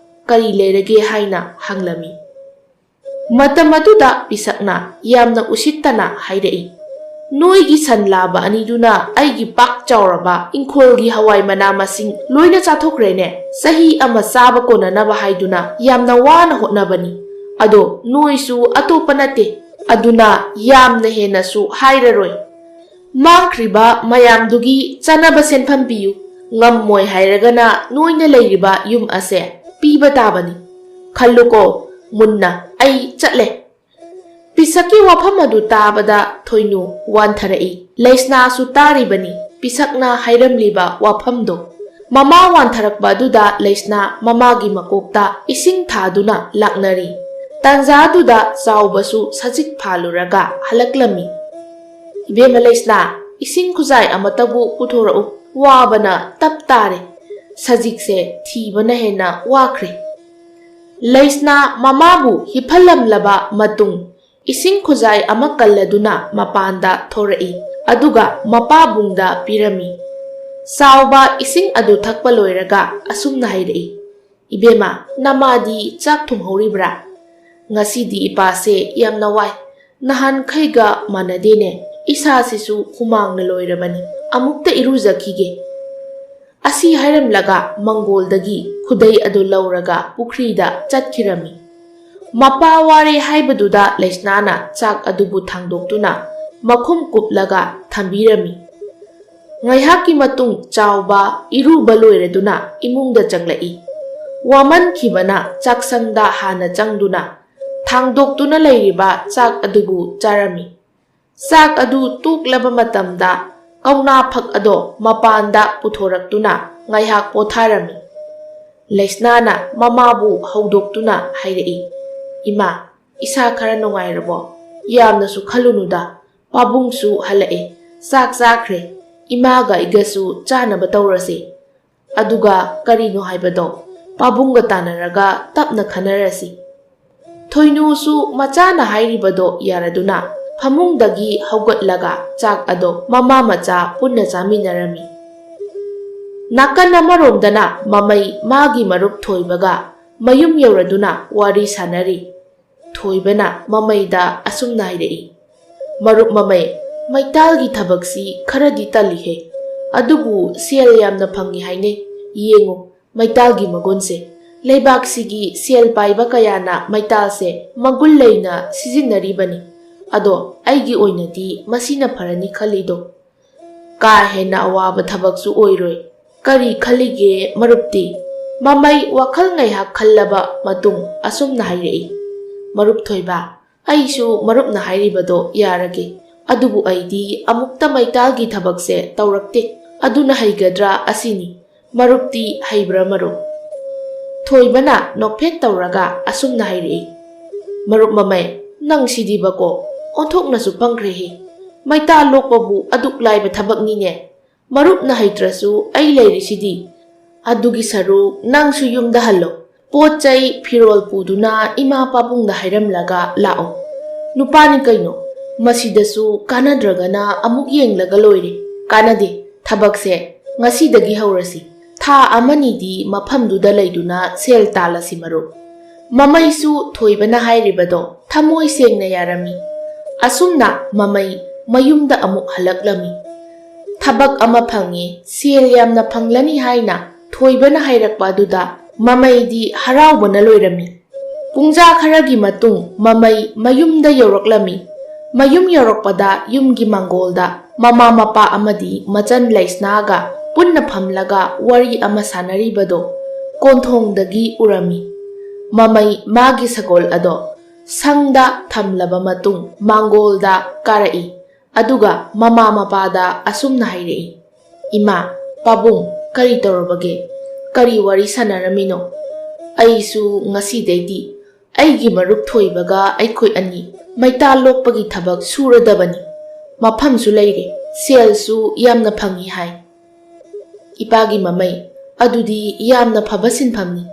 "ꯀꯔꯤ ꯂꯩꯔꯒꯦ?" ꯍꯥꯏꯅ ꯍꯪꯂꯝꯃꯤ꯫ ꯃꯇꯝ ꯑꯗꯨꯗ ꯄꯤꯁꯛꯅ ꯌꯥꯝꯅ ꯎꯁꯤꯠꯇꯅ ꯍꯥꯏꯔꯛꯏ, "ꯅꯣꯏꯒꯤ ꯁꯟ ꯂꯥꯕ ꯑꯅꯤꯗꯨꯅ ꯑꯩꯒꯤ ꯄꯥꯛ ꯆꯥꯎꯔꯕ ꯏꯪꯈꯣꯜꯒꯤ ꯍꯋꯥꯏ ꯃꯅꯥ ꯃꯁꯤꯡ ꯂꯣꯏꯅ ꯆꯥꯊꯣꯛꯈ꯭ꯔꯦꯅꯦ꯫ ꯆꯍꯤ ꯑꯃ ꯆꯥꯕ ꯀꯣꯟꯅꯅꯕ ꯍꯥꯏꯗꯨꯅ ꯌꯥꯝꯅ ꯋꯥꯅ ꯍꯣꯠꯅꯕꯅꯤ꯫ ꯑꯗꯣ ꯅꯣꯏꯁꯨ ꯑꯇꯣꯞꯄ ꯅꯠꯇꯦ, ꯑꯗꯨꯅ ꯌꯥꯝꯅ ꯍꯦꯟꯅꯁꯨ ꯍꯥꯏꯔꯔꯣꯏ꯫ ꯃꯥꯡꯈ꯭ꯔꯤꯕ ꯃꯌꯥꯝꯗꯨꯒꯤ ꯆꯥꯅꯕ ꯁꯦꯟꯐꯝ ꯄꯤꯌꯨ꯫ ꯉꯝꯃꯣꯏ ꯍꯥꯏꯔꯒꯅ ꯅꯣꯏꯅ ꯂꯩꯔꯤꯕ ꯌꯨꯝ ꯑꯁꯦ ꯄꯤꯕ ꯇꯥꯕꯅꯤ꯫ ꯈꯜꯂꯨꯀꯣ ꯃꯨꯟꯅ, ꯑꯩ ꯆꯠꯂꯦ꯫" ꯄꯤꯁꯛꯀꯤ ꯋꯥꯐꯝ ꯑꯗꯨ ꯇꯥꯕꯗ ꯊꯣꯏꯅꯨ ꯋꯥꯟꯊꯔꯛꯏ꯫ ꯂꯩꯁꯅꯥꯁꯨ ꯇꯥꯔꯤꯕꯅꯤ ꯄꯤꯁꯛꯅ ꯍꯥꯏꯔꯝꯂꯤꯕ ꯋꯥꯐꯝꯗꯣ꯫ ꯃꯃꯥ ꯋꯥꯟꯊꯔꯛꯄ ꯑꯗꯨꯗ ꯂꯩꯁꯅꯥ ꯃꯃꯥꯒꯤ ꯃꯀꯣꯛꯇ ꯏꯁꯤꯡ ꯊꯥꯗꯨꯅ ꯂꯥꯛꯅꯔꯤ꯫ ꯇꯥꯟꯖꯥꯗꯨꯗ ꯆꯥꯎꯕꯁꯨ ꯁꯖꯤꯛ ꯐꯥꯜꯂꯨꯔꯒ ꯍꯜꯂꯛꯂꯝꯃꯤ꯫ "ꯏꯕꯦꯝꯃ ꯂꯩꯁꯅꯥ, ꯏꯁꯤꯡ ꯈꯨꯖꯥꯏ ꯑꯃꯠꯇꯕꯨ ꯄꯨꯊꯣꯔꯛꯎ꯫ ꯋꯥꯕꯅ ꯇꯞ ꯇꯥꯔꯦ꯫ ꯁꯖꯤꯛꯁꯦ ꯊꯤꯕꯅ ꯍꯦꯟꯅ ꯋꯥꯈ꯭ꯔꯦ꯫" ꯂꯩꯁꯅꯥ ꯃꯃꯥꯕꯨ ꯍꯤꯞꯍꯜꯂꯝꯂꯕ ꯃꯇꯨꯡ, ꯏꯁꯤꯡ ꯈꯨꯖꯥꯏ ꯑꯃ ꯀꯜꯂꯗꯨꯅ ꯃꯄꯥꯟꯗ ꯊꯣꯔꯛꯏ, ꯑꯗꯨꯒ ꯃꯄꯥꯕꯨꯡꯗ ꯄꯤꯔꯝꯃꯤ꯫ ꯆꯥꯎꯕ ꯏꯁꯤꯡ ꯑꯗꯨ ꯊꯛꯄ ꯂꯣꯏꯔꯒ ꯑꯁꯨꯝꯅ ꯍꯥꯏꯔꯛꯏ, "ꯏꯕꯦꯝꯃ, ꯅꯃꯥꯗꯤ ꯆꯥꯛ ꯊꯣꯡꯍꯧꯔꯤꯕ꯭ꯔꯥ? ꯉꯁꯤꯗꯤ ꯏꯄꯥꯁꯦ ꯌꯥꯝꯅ ꯋꯥꯏ꯫ ꯅꯍꯥꯟꯈꯩꯒ ꯃꯥꯟꯅꯗꯦꯅꯦ꯫ ꯏꯁꯥꯁꯤꯁꯨ ꯍꯨꯃꯥꯡꯅ ꯂꯣꯏꯔꯕꯅꯤ꯫ ꯑꯃꯨꯛꯇ ꯏꯔꯨꯖꯈꯤꯒꯦ꯫" ꯑꯁꯤ ꯍꯥꯏꯔꯝꯂꯒ ꯃꯪꯒꯣꯜꯗꯒꯤ ꯈꯨꯗꯩ ꯑꯗꯨ ꯂꯧꯔꯒ ꯄꯨꯈ꯭ꯔꯤꯗ ꯆꯠꯈꯤꯔꯝꯃꯤ꯫ ꯃꯄꯥ ꯋꯥꯔꯦ ꯍꯥꯏꯕꯗꯨꯗ ꯂꯩꯁꯅꯥꯅ ꯆꯥꯛ ꯑꯗꯨꯕꯨ ꯊꯥꯡꯗꯣꯛꯇꯨꯅ ꯃꯈꯨꯝ ꯀꯨꯞꯂꯒ ꯊꯝꯕꯤꯔꯝꯃꯤ꯫ ꯉꯥꯏꯍꯥꯛꯀꯤ ꯃꯇꯨꯡ ꯆꯥꯎꯕ ꯏꯔꯨꯕ ꯂꯣꯏꯔꯗꯨꯅ ꯏꯃꯨꯡꯗ ꯆꯪꯂꯛꯏ꯫ ꯋꯥꯃꯟꯈꯤꯕꯅ ꯆꯥꯛꯁꯪꯗ ꯍꯥꯟꯅ ꯆꯪꯗꯨꯅ ꯊꯥꯡꯗꯣꯛꯇꯨꯅ ꯂꯩꯔꯤꯕ ꯆꯥꯛ ꯑꯗꯨꯕꯨ ꯆꯥꯔꯝꯃꯤ꯫ ꯆꯥꯛ ꯑꯗꯨ ꯇꯣꯛꯂꯕ ꯃꯇꯝꯗ ꯀꯧꯅꯥ ꯐꯛ ꯑꯗꯣ ꯃꯄꯥꯟꯗ ꯄꯨꯊꯣꯔꯛꯇꯨꯅ ꯉꯥꯏꯍꯥꯛ ꯄꯣꯊꯥꯔꯝꯃꯤ꯫ ꯂꯩꯁꯅꯥꯅ ꯃꯃꯥꯕꯨ ꯍꯧꯗꯣꯛꯇꯨꯅ ꯍꯥꯏꯔꯛꯏ, "ꯏꯃꯥ, ꯏꯁꯥ ꯈꯔ ꯅꯨꯡꯉꯥꯏꯔꯕꯣ? ꯌꯥꯝꯅꯁꯨ ꯈꯜꯂꯨꯅꯨꯗ, ꯄꯥꯕꯨꯡꯁꯨ ꯍꯜꯂꯛꯑꯦ, ꯆꯥꯛ ꯆꯥꯈ꯭ꯔꯦ꯫ ꯏꯃꯥꯒ ꯑꯩꯒꯁꯨ ꯆꯥꯅꯕ ꯇꯧꯔꯁꯦ꯫ ꯑꯗꯨꯒ ꯀꯔꯤꯅꯣ ꯍꯥꯏꯕꯗꯣ ꯄꯥꯕꯨꯡꯒ ꯇꯥꯟꯅꯔꯒ ꯇꯞꯅ ꯈꯟꯅꯔꯁꯤ꯫" ꯊꯣꯏꯅꯨꯁꯨ ꯃꯆꯥꯅ ꯍꯥꯏꯔꯤꯕꯗꯣ ꯌꯥꯔꯗꯨꯅ ꯐꯃꯨꯡꯗꯒꯤ ꯍꯧꯒꯠꯂꯒ ꯆꯥꯛ ꯑꯗꯣ ꯃꯃꯥ ꯃꯆꯥ ꯄꯨꯟꯅ ꯆꯥꯃꯤꯟꯅꯔꯝꯃꯤ꯫ ꯅꯥꯀꯟ ꯑꯃꯔꯣꯝꯗꯅ ꯃꯃꯩ ꯃꯥꯒꯤ ꯃꯔꯨꯞ ꯊꯣꯏꯕꯒ ꯃꯌꯨꯝ ꯌꯧꯔꯗꯨꯅ ꯋꯥꯔꯤ ꯁꯥꯟꯅꯔꯤ꯫ ꯊꯣꯏꯕꯅ ꯃꯃꯩꯗ ꯑꯁꯨꯝꯅ ꯍꯥꯏꯔꯛꯏ, "ꯃꯔꯨꯞ ꯃꯃꯩ, ꯃꯩꯇꯥꯜꯒꯤ ꯊꯕꯛꯁꯤ ꯈꯔꯗꯤ ꯇꯜꯂꯤꯍꯦ꯫ ꯑꯗꯨꯕꯨ ꯁꯦꯜ ꯌꯥꯝꯅ ꯐꯪꯉꯤ ꯍꯥꯏꯅꯩ꯫ ꯌꯦꯡꯉꯨ, ꯃꯩꯇꯥꯜꯒꯤ ꯃꯒꯨꯟꯁꯦ꯫ ꯂꯩꯕꯥꯛꯁꯤꯒꯤ ꯁꯦꯜ ꯄꯥꯏꯕ ꯀꯌꯥꯅ ꯃꯩꯇꯥꯜꯁꯦ ꯃꯒꯨꯟ ꯂꯩꯅ ꯁꯤꯖꯤꯟꯅꯔꯤꯕꯅꯤ꯫ ꯑꯗꯣ ꯑꯩꯒꯤ ꯑꯣꯏꯅꯗꯤ ꯃꯁꯤꯅ ꯐꯔꯅꯤ ꯈꯜꯂꯤꯗꯣ꯫ ꯀꯥ ꯍꯦꯟꯅ ꯑꯋꯥꯕ ꯊꯕꯛꯁꯨ ꯑꯣꯏꯔꯣꯏ꯫ ꯀꯔꯤ ꯈꯜꯂꯤꯒꯦ ꯃꯔꯨꯞꯇꯤ? ꯃꯃꯩ ꯋꯥꯈꯜ ꯉꯥꯏꯍꯥꯛ ꯈꯜꯂꯕ ꯃꯇꯨꯡ ꯑꯁꯨꯝꯅ ꯍꯥꯏꯔꯛꯏ, "ꯃꯔꯨꯞ ꯊꯣꯏꯕ, ꯑꯩꯁꯨ ꯃꯔꯨꯞꯅ ꯍꯥꯏꯔꯤꯕꯗꯣ ꯌꯥꯔꯒꯦ꯫ ꯑꯗꯨꯕꯨ ꯑꯩꯗꯤ ꯑꯃꯨꯛꯇ ꯃꯩꯇꯥꯜꯒꯤ ꯊꯕꯛꯁꯦ ꯇꯧꯔꯛꯇꯦ꯫ ꯑꯗꯨꯅ ꯍꯩꯒꯗ꯭ꯔꯥ ꯑꯁꯤꯅꯤ꯫ ꯃꯔꯨꯞꯇꯤ ꯍꯩꯕ꯭ꯔꯥ ꯃꯔꯨꯞ?" ꯊꯣꯏꯕꯅ ꯅꯣꯛꯐꯦꯠ ꯇꯧꯔꯒ ꯑꯁꯨꯝꯅ ꯍꯥꯏꯔꯛꯏ, "ꯃꯔꯨꯞ ꯃꯃꯩ, ꯅꯪ ꯁꯤꯗꯤꯕꯀꯣ, ꯑꯣꯟꯊꯣꯛꯅꯁꯨ ꯄꯪꯈ꯭ꯔꯦꯍꯦ꯫ ꯃꯩꯇꯥꯜ ꯂꯣꯛꯄꯕꯨ ꯑꯗꯨꯛ ꯂꯥꯏꯕ ꯊꯕꯛꯅꯤꯅꯦ꯫ ꯃꯔꯨꯞꯅ ꯍꯩꯇ꯭ꯔꯁꯨ ꯑꯩ ꯂꯩꯔꯤꯁꯤꯗꯤ꯫ ꯑꯗꯨꯒꯤ ꯁꯔꯨꯛ ꯅꯪꯁꯨ ꯌꯨꯝꯗ ꯍꯜꯂꯣ꯫ ꯄꯣꯠ ꯆꯩ, ꯐꯤꯔꯣꯜ ꯄꯨꯗꯨꯅ ꯏꯃꯥ ꯄꯥꯕꯨꯡꯗ ꯍꯥꯏꯔꯝꯂꯒ ꯂꯥꯛꯑꯣ꯫ ꯅꯨꯄꯥꯅꯤ ꯀꯩꯅꯣ, ꯃꯁꯤꯗꯁꯨ ꯀꯥꯟꯅꯗ꯭ꯔꯒꯅ ꯑꯃꯨꯛ ꯌꯦꯡꯂꯒ ꯂꯣꯏꯔꯦ꯫ ꯀꯥꯟꯅꯗꯦ, ꯊꯕꯛꯁꯦ ꯉꯁꯤꯗꯒꯤ ꯍꯧꯔꯁꯤ꯫ ꯊꯥ ꯑꯃꯅꯤꯗꯤ ꯃꯐꯝꯗꯨꯗ ꯂꯩꯗꯨꯅ ꯁꯦꯜ ꯇꯥꯜꯂꯁꯤ ꯃꯔꯨꯞ꯫" ꯃꯃꯩꯁꯨ ꯊꯣꯏꯕꯅ ꯍꯥꯏꯔꯤꯕꯗꯣ ꯊꯃꯣꯏ ꯁꯦꯡꯅ ꯌꯥꯔꯝꯃꯤ꯫ ꯑꯁꯨꯝꯅ ꯃꯃꯩ ꯃꯌꯨꯝꯗ ꯑꯃꯨꯛ ꯍꯜꯂꯛꯂꯝꯃꯤ꯫ ꯊꯕꯛ ꯑꯃ ꯐꯪꯉꯦ, ꯁꯦꯜ ꯌꯥꯝꯅ ꯐꯪꯂꯅꯤ ꯍꯥꯏꯅ ꯊꯣꯏꯕꯅ ꯍꯥꯏꯔꯛꯄ ꯑꯗꯨꯗ ꯃꯃꯩꯗꯤ ꯍꯔꯥꯎꯕꯅ ꯂꯣꯏꯔꯝꯃꯤ꯫ ꯄꯨꯡꯖꯥ ꯈꯔꯒꯤ ꯃꯇꯨꯡ ꯃꯃꯩ ꯃꯌꯨꯝꯗ ꯌꯧꯔꯛꯂꯝꯃꯤ꯫ ꯃꯌꯨꯝ ꯌꯧꯔꯛꯄꯗ ꯌꯨꯝꯒꯤ ꯃꯥꯡꯒꯣꯜꯗ ꯃꯃꯥ ꯃꯄꯥ ꯑꯃꯗꯤ ꯃꯆꯟ ꯂꯩꯁꯅꯥꯒ ꯄꯨꯟꯅ ꯐꯝꯂꯒ ꯋꯥꯔꯤ ꯑꯃ ꯁꯥꯟꯅꯔꯤꯕꯗꯣ ꯀꯣꯟꯊꯣꯡꯗꯒꯤ ꯎꯔꯝꯃꯤ꯫ ꯃꯃꯩ ꯃꯥꯒꯤ ꯁꯒꯣꯜ ꯑꯗꯣ ꯁꯪꯗ ꯊꯝꯂꯕ ꯃꯇꯨꯡ ꯃꯥꯡꯒꯣꯜꯗ ꯀꯥꯔꯛꯏ꯫ ꯑꯗꯨꯒ ꯃꯃꯥ ꯃꯄꯥꯗ ꯑꯁꯨꯝꯅ ꯍꯥꯏꯔꯛꯏ, "ꯏꯃꯥ, ꯄꯥꯕꯨꯡ, ꯀꯔꯤ ꯇꯧꯔꯕꯒꯦ? ꯀꯔꯤ ꯋꯥꯔꯤ ꯁꯥꯟꯅꯔꯝꯃꯤꯅꯣ? ꯑꯩꯁꯨ ꯉꯁꯤꯗꯩꯗꯤ ꯑꯩꯒꯤ ꯃꯔꯨꯞ ꯊꯣꯏꯕꯒ ꯑꯩꯈꯣꯏ ꯑꯅꯤ ꯃꯩꯇꯥꯜ ꯂꯣꯛꯄꯒꯤ ꯊꯕꯛ ꯁꯨꯔꯗꯕꯅꯤ꯫ ꯃꯐꯝꯁꯨ ꯂꯩꯔꯦ, ꯁꯦꯜꯁꯨ ꯌꯥꯝꯅ ꯐꯪꯏ ꯍꯥꯏ꯫" "ꯏꯄꯥꯒꯤ ꯃꯃꯩ, ꯑꯗꯨꯗꯤ ꯌꯥꯝꯅ ꯐꯕ ꯁꯤꯟꯐꯝꯅꯤ꯫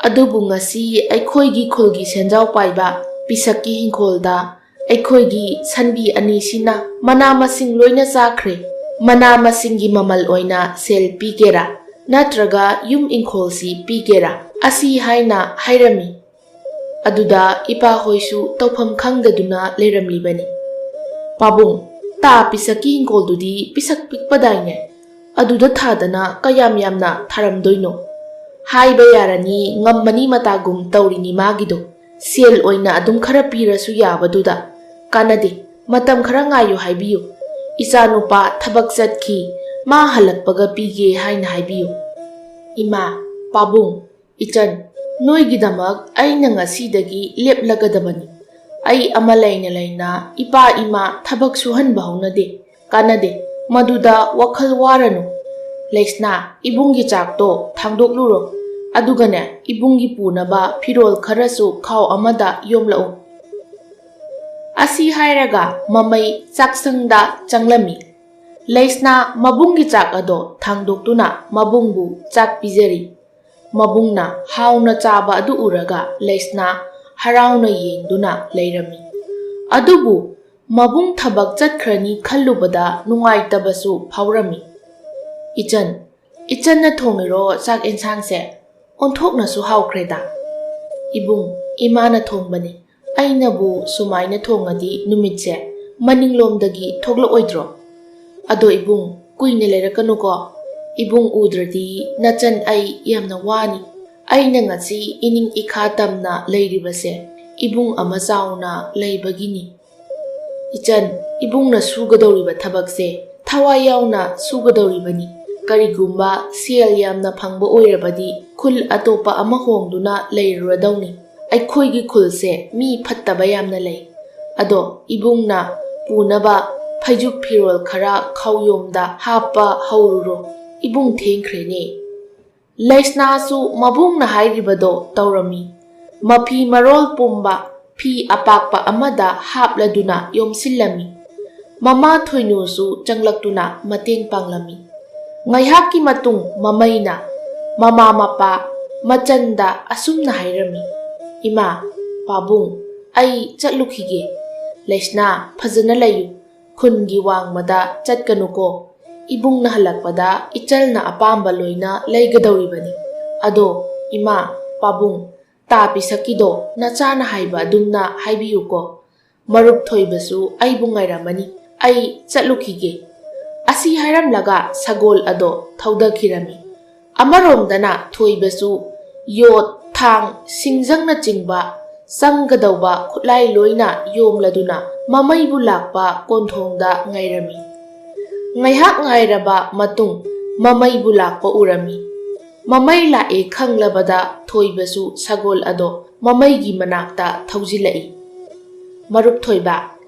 ꯑꯗꯨꯕꯨ ꯉꯁꯤ ꯑꯩꯈꯣꯏꯒꯤ ꯈꯨꯜꯒꯤ ꯁꯦꯟꯖꯥꯎ ꯄꯥꯏꯕ ꯄꯤꯁꯛꯀꯤ ꯍꯤꯡꯈꯣꯜꯗ ꯑꯩꯈꯣꯏꯒꯤ ꯁꯟꯕꯤ ꯑꯅꯤꯁꯤꯅ ꯃꯅꯥ ꯃꯁꯤꯡ ꯂꯣꯏꯅ ꯆꯥꯈ꯭ꯔꯦ꯫ ꯃꯅꯥ ꯃꯁꯤꯡꯒꯤ ꯃꯃꯜ ꯑꯣꯏꯅ ꯁꯦꯜ ꯄꯤꯒꯦꯔꯥ ꯅꯠꯇ꯭ꯔꯒ ꯌꯨꯝ ꯏꯪꯈꯣꯜꯁꯤ ꯄꯤꯒꯦꯔꯥ?" ꯑꯁꯤ ꯍꯥꯏꯅ ꯍꯥꯏꯔꯝꯃꯤ꯫ ꯑꯗꯨꯗ ꯏꯄꯥꯍꯣꯏꯁꯨ ꯇꯧꯐꯝ ꯈꯪꯗꯗꯨꯅ ꯂꯩꯔꯝꯂꯤꯕꯅꯤ꯫ "ꯄꯥꯕꯨꯡ, ꯇꯥ ꯄꯤꯁꯛꯀꯤ ꯍꯤꯡꯒꯣꯜꯗꯨꯗꯤ ꯄꯤꯁꯛ ꯄꯤꯛꯄꯗꯥꯏꯅꯦ? ꯑꯗꯨꯗ ꯊꯥꯗꯅ ꯀꯌꯥꯝ ꯌꯥꯝꯅ ꯊꯥꯔꯝꯗꯣꯏꯅꯣ? ꯍꯥꯏꯕ ꯌꯥꯔꯅꯤ ꯉꯝꯃꯅꯤ ꯃꯇꯥꯒꯨꯝ ꯇꯧꯔꯤꯅꯤ ꯃꯥꯒꯤꯗꯣ꯫ ꯁꯦꯜ ꯑꯣꯏꯅ ꯑꯗꯨꯝ ꯈꯔ ꯄꯤꯔꯁꯨ ꯌꯥꯕꯗꯨꯗ꯫ ꯀꯥꯟꯅꯗꯦ, ꯃꯇꯝ ꯈꯔ ꯉꯥꯏꯌꯨ ꯍꯥꯏꯕꯤꯌꯨ꯫ ꯏꯆꯥꯅꯨꯄꯥ ꯊꯕꯛ ꯆꯠꯈꯤ, ꯃꯥ ꯍꯜꯂꯛꯄꯒ ꯄꯤꯒꯦ ꯍꯥꯏꯅ ꯍꯥꯏꯕꯤꯌꯨ꯫ ꯏꯃꯥ, ꯄꯥꯕꯨꯡ, ꯏꯆꯟ, ꯅꯣꯏꯒꯤꯗꯃꯛ ꯑꯩꯅ ꯉꯁꯤꯗꯒꯤ ꯂꯦꯞꯂꯒꯗꯕꯅꯤ꯫ ꯑꯩ ꯑꯃ ꯂꯩꯅ ꯂꯩꯅ ꯏꯄꯥ ꯏꯃꯥ ꯊꯕꯛ ꯁꯨꯍꯟꯕ ꯍꯧꯅꯗꯦ꯫ ꯀꯥꯟꯅꯗꯦ, ꯃꯗꯨꯗ ꯋꯥꯈꯜ ꯋꯥꯔꯅꯨ꯫ ꯂꯩꯁꯅꯥ, ꯏꯕꯨꯡꯒꯤ ꯆꯥꯛꯇꯣ ꯊꯥꯡꯗꯣꯛꯂꯨꯔꯣ꯫ ꯑꯗꯨꯒꯅꯦ, ꯏꯕꯨꯡꯒꯤ ꯄꯨꯅꯕ ꯐꯤꯔꯣꯜ ꯈꯔꯁꯨ ꯈꯥꯎ ꯑꯃꯗ ꯌꯣꯝꯂꯛꯎ꯫ ꯑꯁꯤ ꯍꯥꯏꯔꯒ ꯃꯃꯩ ꯆꯥꯛꯁꯪꯗ ꯆꯪꯂꯝꯃꯤ꯫ ꯂꯩꯁꯅꯥ ꯃꯕꯨꯡꯒꯤ ꯆꯥꯛ ꯑꯗꯣ ꯊꯥꯡꯗꯣꯛꯇꯨꯅ ꯃꯕꯨꯡꯕꯨ ꯆꯥꯛ ꯄꯤꯖꯔꯤ꯫ ꯃꯕꯨꯡꯅ ꯍꯥꯎꯅ ꯆꯥꯕ ꯑꯗꯨ ꯎꯔꯒ ꯂꯩꯁꯅꯥ ꯍꯔꯥꯎꯅ ꯌꯦꯡꯗꯨꯅ ꯂꯩꯔꯝꯃꯤ꯫ ꯑꯗꯨꯕꯨ ꯃꯕꯨꯡ ꯊꯕꯛ ꯆꯠꯈ꯭ꯔꯅꯤ ꯈꯜꯂꯨꯕꯗ ꯅꯨꯡꯉꯥꯏꯇꯕꯁꯨ ꯐꯥꯎꯔꯝꯃꯤ꯫ "ꯏꯆꯟ, ꯏꯆꯟꯅ ꯊꯣꯡꯉꯤꯔꯣ ꯆꯥꯛ ꯑꯦꯟꯁꯥꯡꯁꯦ? ꯑꯣꯟꯊꯣꯛꯅꯁꯨ ꯍꯥꯎꯈ꯭ꯔꯦꯗ꯫" "ꯏꯕꯨꯡ, ꯏꯃꯥꯅ ꯊꯣꯡꯕꯅꯤ꯫ ꯑꯩꯅꯕꯨ ꯁꯨꯃꯥꯏꯅ ꯊꯣꯡꯉꯗꯤ ꯅꯨꯃꯤꯠꯁꯦ ꯃꯅꯤꯡꯂꯣꯝꯗꯒꯤ ꯊꯣꯛꯂꯛꯑꯣꯏꯗ꯭ꯔꯣ? ꯑꯗꯣ ꯏꯕꯨꯡ, ꯀꯨꯏꯅ ꯂꯩꯔꯛꯀꯅꯨꯀꯣ꯫ ꯏꯕꯨꯡ ꯎꯗ꯭ꯔꯗꯤ ꯅꯆꯟ ꯑꯩ ꯌꯥꯝꯅ ꯋꯥꯅꯤ꯫ ꯑꯩꯅ ꯉꯁꯤ ꯏꯅꯤꯡ ꯏꯈꯥ ꯇꯝꯅ ꯂꯩꯔꯤꯕꯁꯦ ꯏꯕꯨꯡ ꯑꯃ ꯆꯥꯎꯅ ꯂꯩꯕꯒꯤꯅꯤ꯫" "ꯏꯆꯟ, ꯏꯕꯨꯡꯅ ꯁꯨꯒꯗꯧꯔꯤꯕ ꯊꯕꯛꯁꯦ ꯊꯋꯥꯏ ꯌꯥꯎꯅ ꯁꯨꯒꯗꯧꯔꯤꯕꯅꯤ꯫ ꯀꯔꯤꯒꯨꯝꯕ ꯁꯦꯜ ꯌꯥꯝꯅ ꯐꯪꯕ ꯑꯣꯏꯔꯕꯗꯤ ꯈꯨꯜ ꯑꯇꯣꯞꯄ ꯑꯃ ꯍꯣꯡꯗꯨꯅ ꯂꯩꯔꯨꯔꯗꯧꯅꯤ꯫ ꯑꯩꯈꯣꯏꯒꯤ ꯈꯨꯜꯁꯦ ꯃꯤ ꯐꯠꯇꯕ ꯌꯥꯝꯅ ꯂꯩ꯫ ꯑꯗꯣ ꯏꯕꯨꯡꯅ ꯄꯨꯅꯕ ꯐꯩꯖꯨꯞ ꯐꯤꯔꯣꯜ ꯈꯔ ꯈꯥꯎꯌꯣꯝꯗ ꯍꯥꯞꯄ ꯍꯧꯔꯨꯔꯣ꯫ ꯏꯕꯨꯡ ꯊꯦꯡꯈ꯭ꯔꯦꯅꯦ꯫" ꯂꯩꯁꯅꯥꯁꯨ ꯃꯕꯨꯡꯅ ꯍꯥꯏꯔꯤꯕꯗꯣ ꯇꯧꯔꯝꯃꯤ꯫ ꯃꯐꯤ ꯃꯔꯣꯜ ꯄꯨꯝꯕ ꯐꯤ ꯑꯄꯥꯛꯄ ꯑꯃꯗ ꯍꯥꯞꯂꯗꯨꯅ ꯌꯣꯝꯁꯤꯜꯂꯝꯃꯤ꯫ ꯃꯃꯥ ꯊꯣꯏꯅꯨꯁꯨ ꯆꯪꯂꯛꯇꯨꯅ ꯃꯇꯦꯡ ꯄꯥꯡꯂꯝꯃꯤ꯫ ꯉꯥꯏꯍꯥꯛꯀꯤ ꯃꯇꯨꯡ ꯃꯃꯩꯅ ꯃꯃꯥ ꯃꯄꯥ ꯃꯆꯟꯗ ꯑꯁꯨꯝꯅ ꯍꯥꯏꯔꯝꯃꯤ, "ꯏꯃꯥ, ꯄꯥꯕꯨꯡ, ꯑꯩ ꯆꯠꯂꯨꯈꯤꯒꯦ꯫ ꯂꯩꯁꯅꯥ, ꯐꯖꯅ ꯂꯩꯌꯨ꯫ ꯈꯨꯟꯒꯤ ꯋꯥꯡꯃꯗ ꯆꯠꯀꯅꯨꯀꯣ꯫ ꯏꯕꯨꯡꯅ ꯍꯜꯂꯛꯄꯗ ꯏꯆꯜꯅ ꯑꯄꯥꯝꯕ ꯂꯣꯏꯅ ꯂꯩꯒꯗꯧꯔꯤꯕꯅꯤ꯫ ꯑꯗꯣ ꯏꯃꯥ, ꯄꯥꯕꯨꯡ, ꯇꯥ ꯄꯤꯁꯛꯀꯤꯗꯣ ꯅꯆꯥꯅ ꯍꯥꯏꯕ ꯑꯗꯨꯝꯅ ꯍꯥꯏꯕꯤꯌꯨꯀꯣ꯫ ꯃꯔꯨꯞ ꯊꯣꯏꯕꯁꯨ ꯑꯩꯕꯨ ꯉꯥꯏꯔꯝꯃꯅꯤ꯫ ꯑꯩ ꯆꯠꯂꯨꯈꯤꯒꯦ" ꯑꯁꯤ ꯍꯥꯏꯔꯝꯂꯒ ꯁꯒꯣꯜ ꯑꯗꯣ ꯊꯧꯗꯈꯤꯔꯝꯃꯤ꯫ ꯑꯃꯔꯣꯝꯗꯅ ꯊꯣꯏꯕꯁꯨ ꯌꯣꯠ, ꯊꯥꯡ, ꯁꯤꯡꯖꯪꯅꯆꯤꯡꯕ ꯆꯪꯒꯗꯧꯕ ꯈꯨꯠꯂꯥꯏ ꯂꯣꯏꯅ ꯌꯣꯝꯂꯗꯨꯅ ꯃꯃꯩꯕꯨ ꯂꯥꯛꯄ ꯀꯣꯟꯊꯣꯡꯗ ꯉꯥꯏꯔꯝꯃꯤ꯫ ꯉꯥꯏꯍꯥꯛ ꯉꯥꯏꯔꯕ ꯃꯇꯨꯡ ꯃꯃꯩꯕꯨ ꯂꯥꯛꯄ ꯎꯔꯝꯃꯤ꯫ ꯃꯃꯩ ꯂꯥꯛꯑꯦ ꯈꯪꯂꯕꯗ ꯊꯣꯏꯕꯁꯨ ꯁꯒꯣꯜ ꯑꯗꯣ ꯃꯃꯩꯒꯤ ꯃꯅꯥꯛꯇ ꯊꯧꯖꯤꯜꯂꯛꯏ꯫ "ꯃꯔꯨꯞ ꯊꯣꯏꯕ,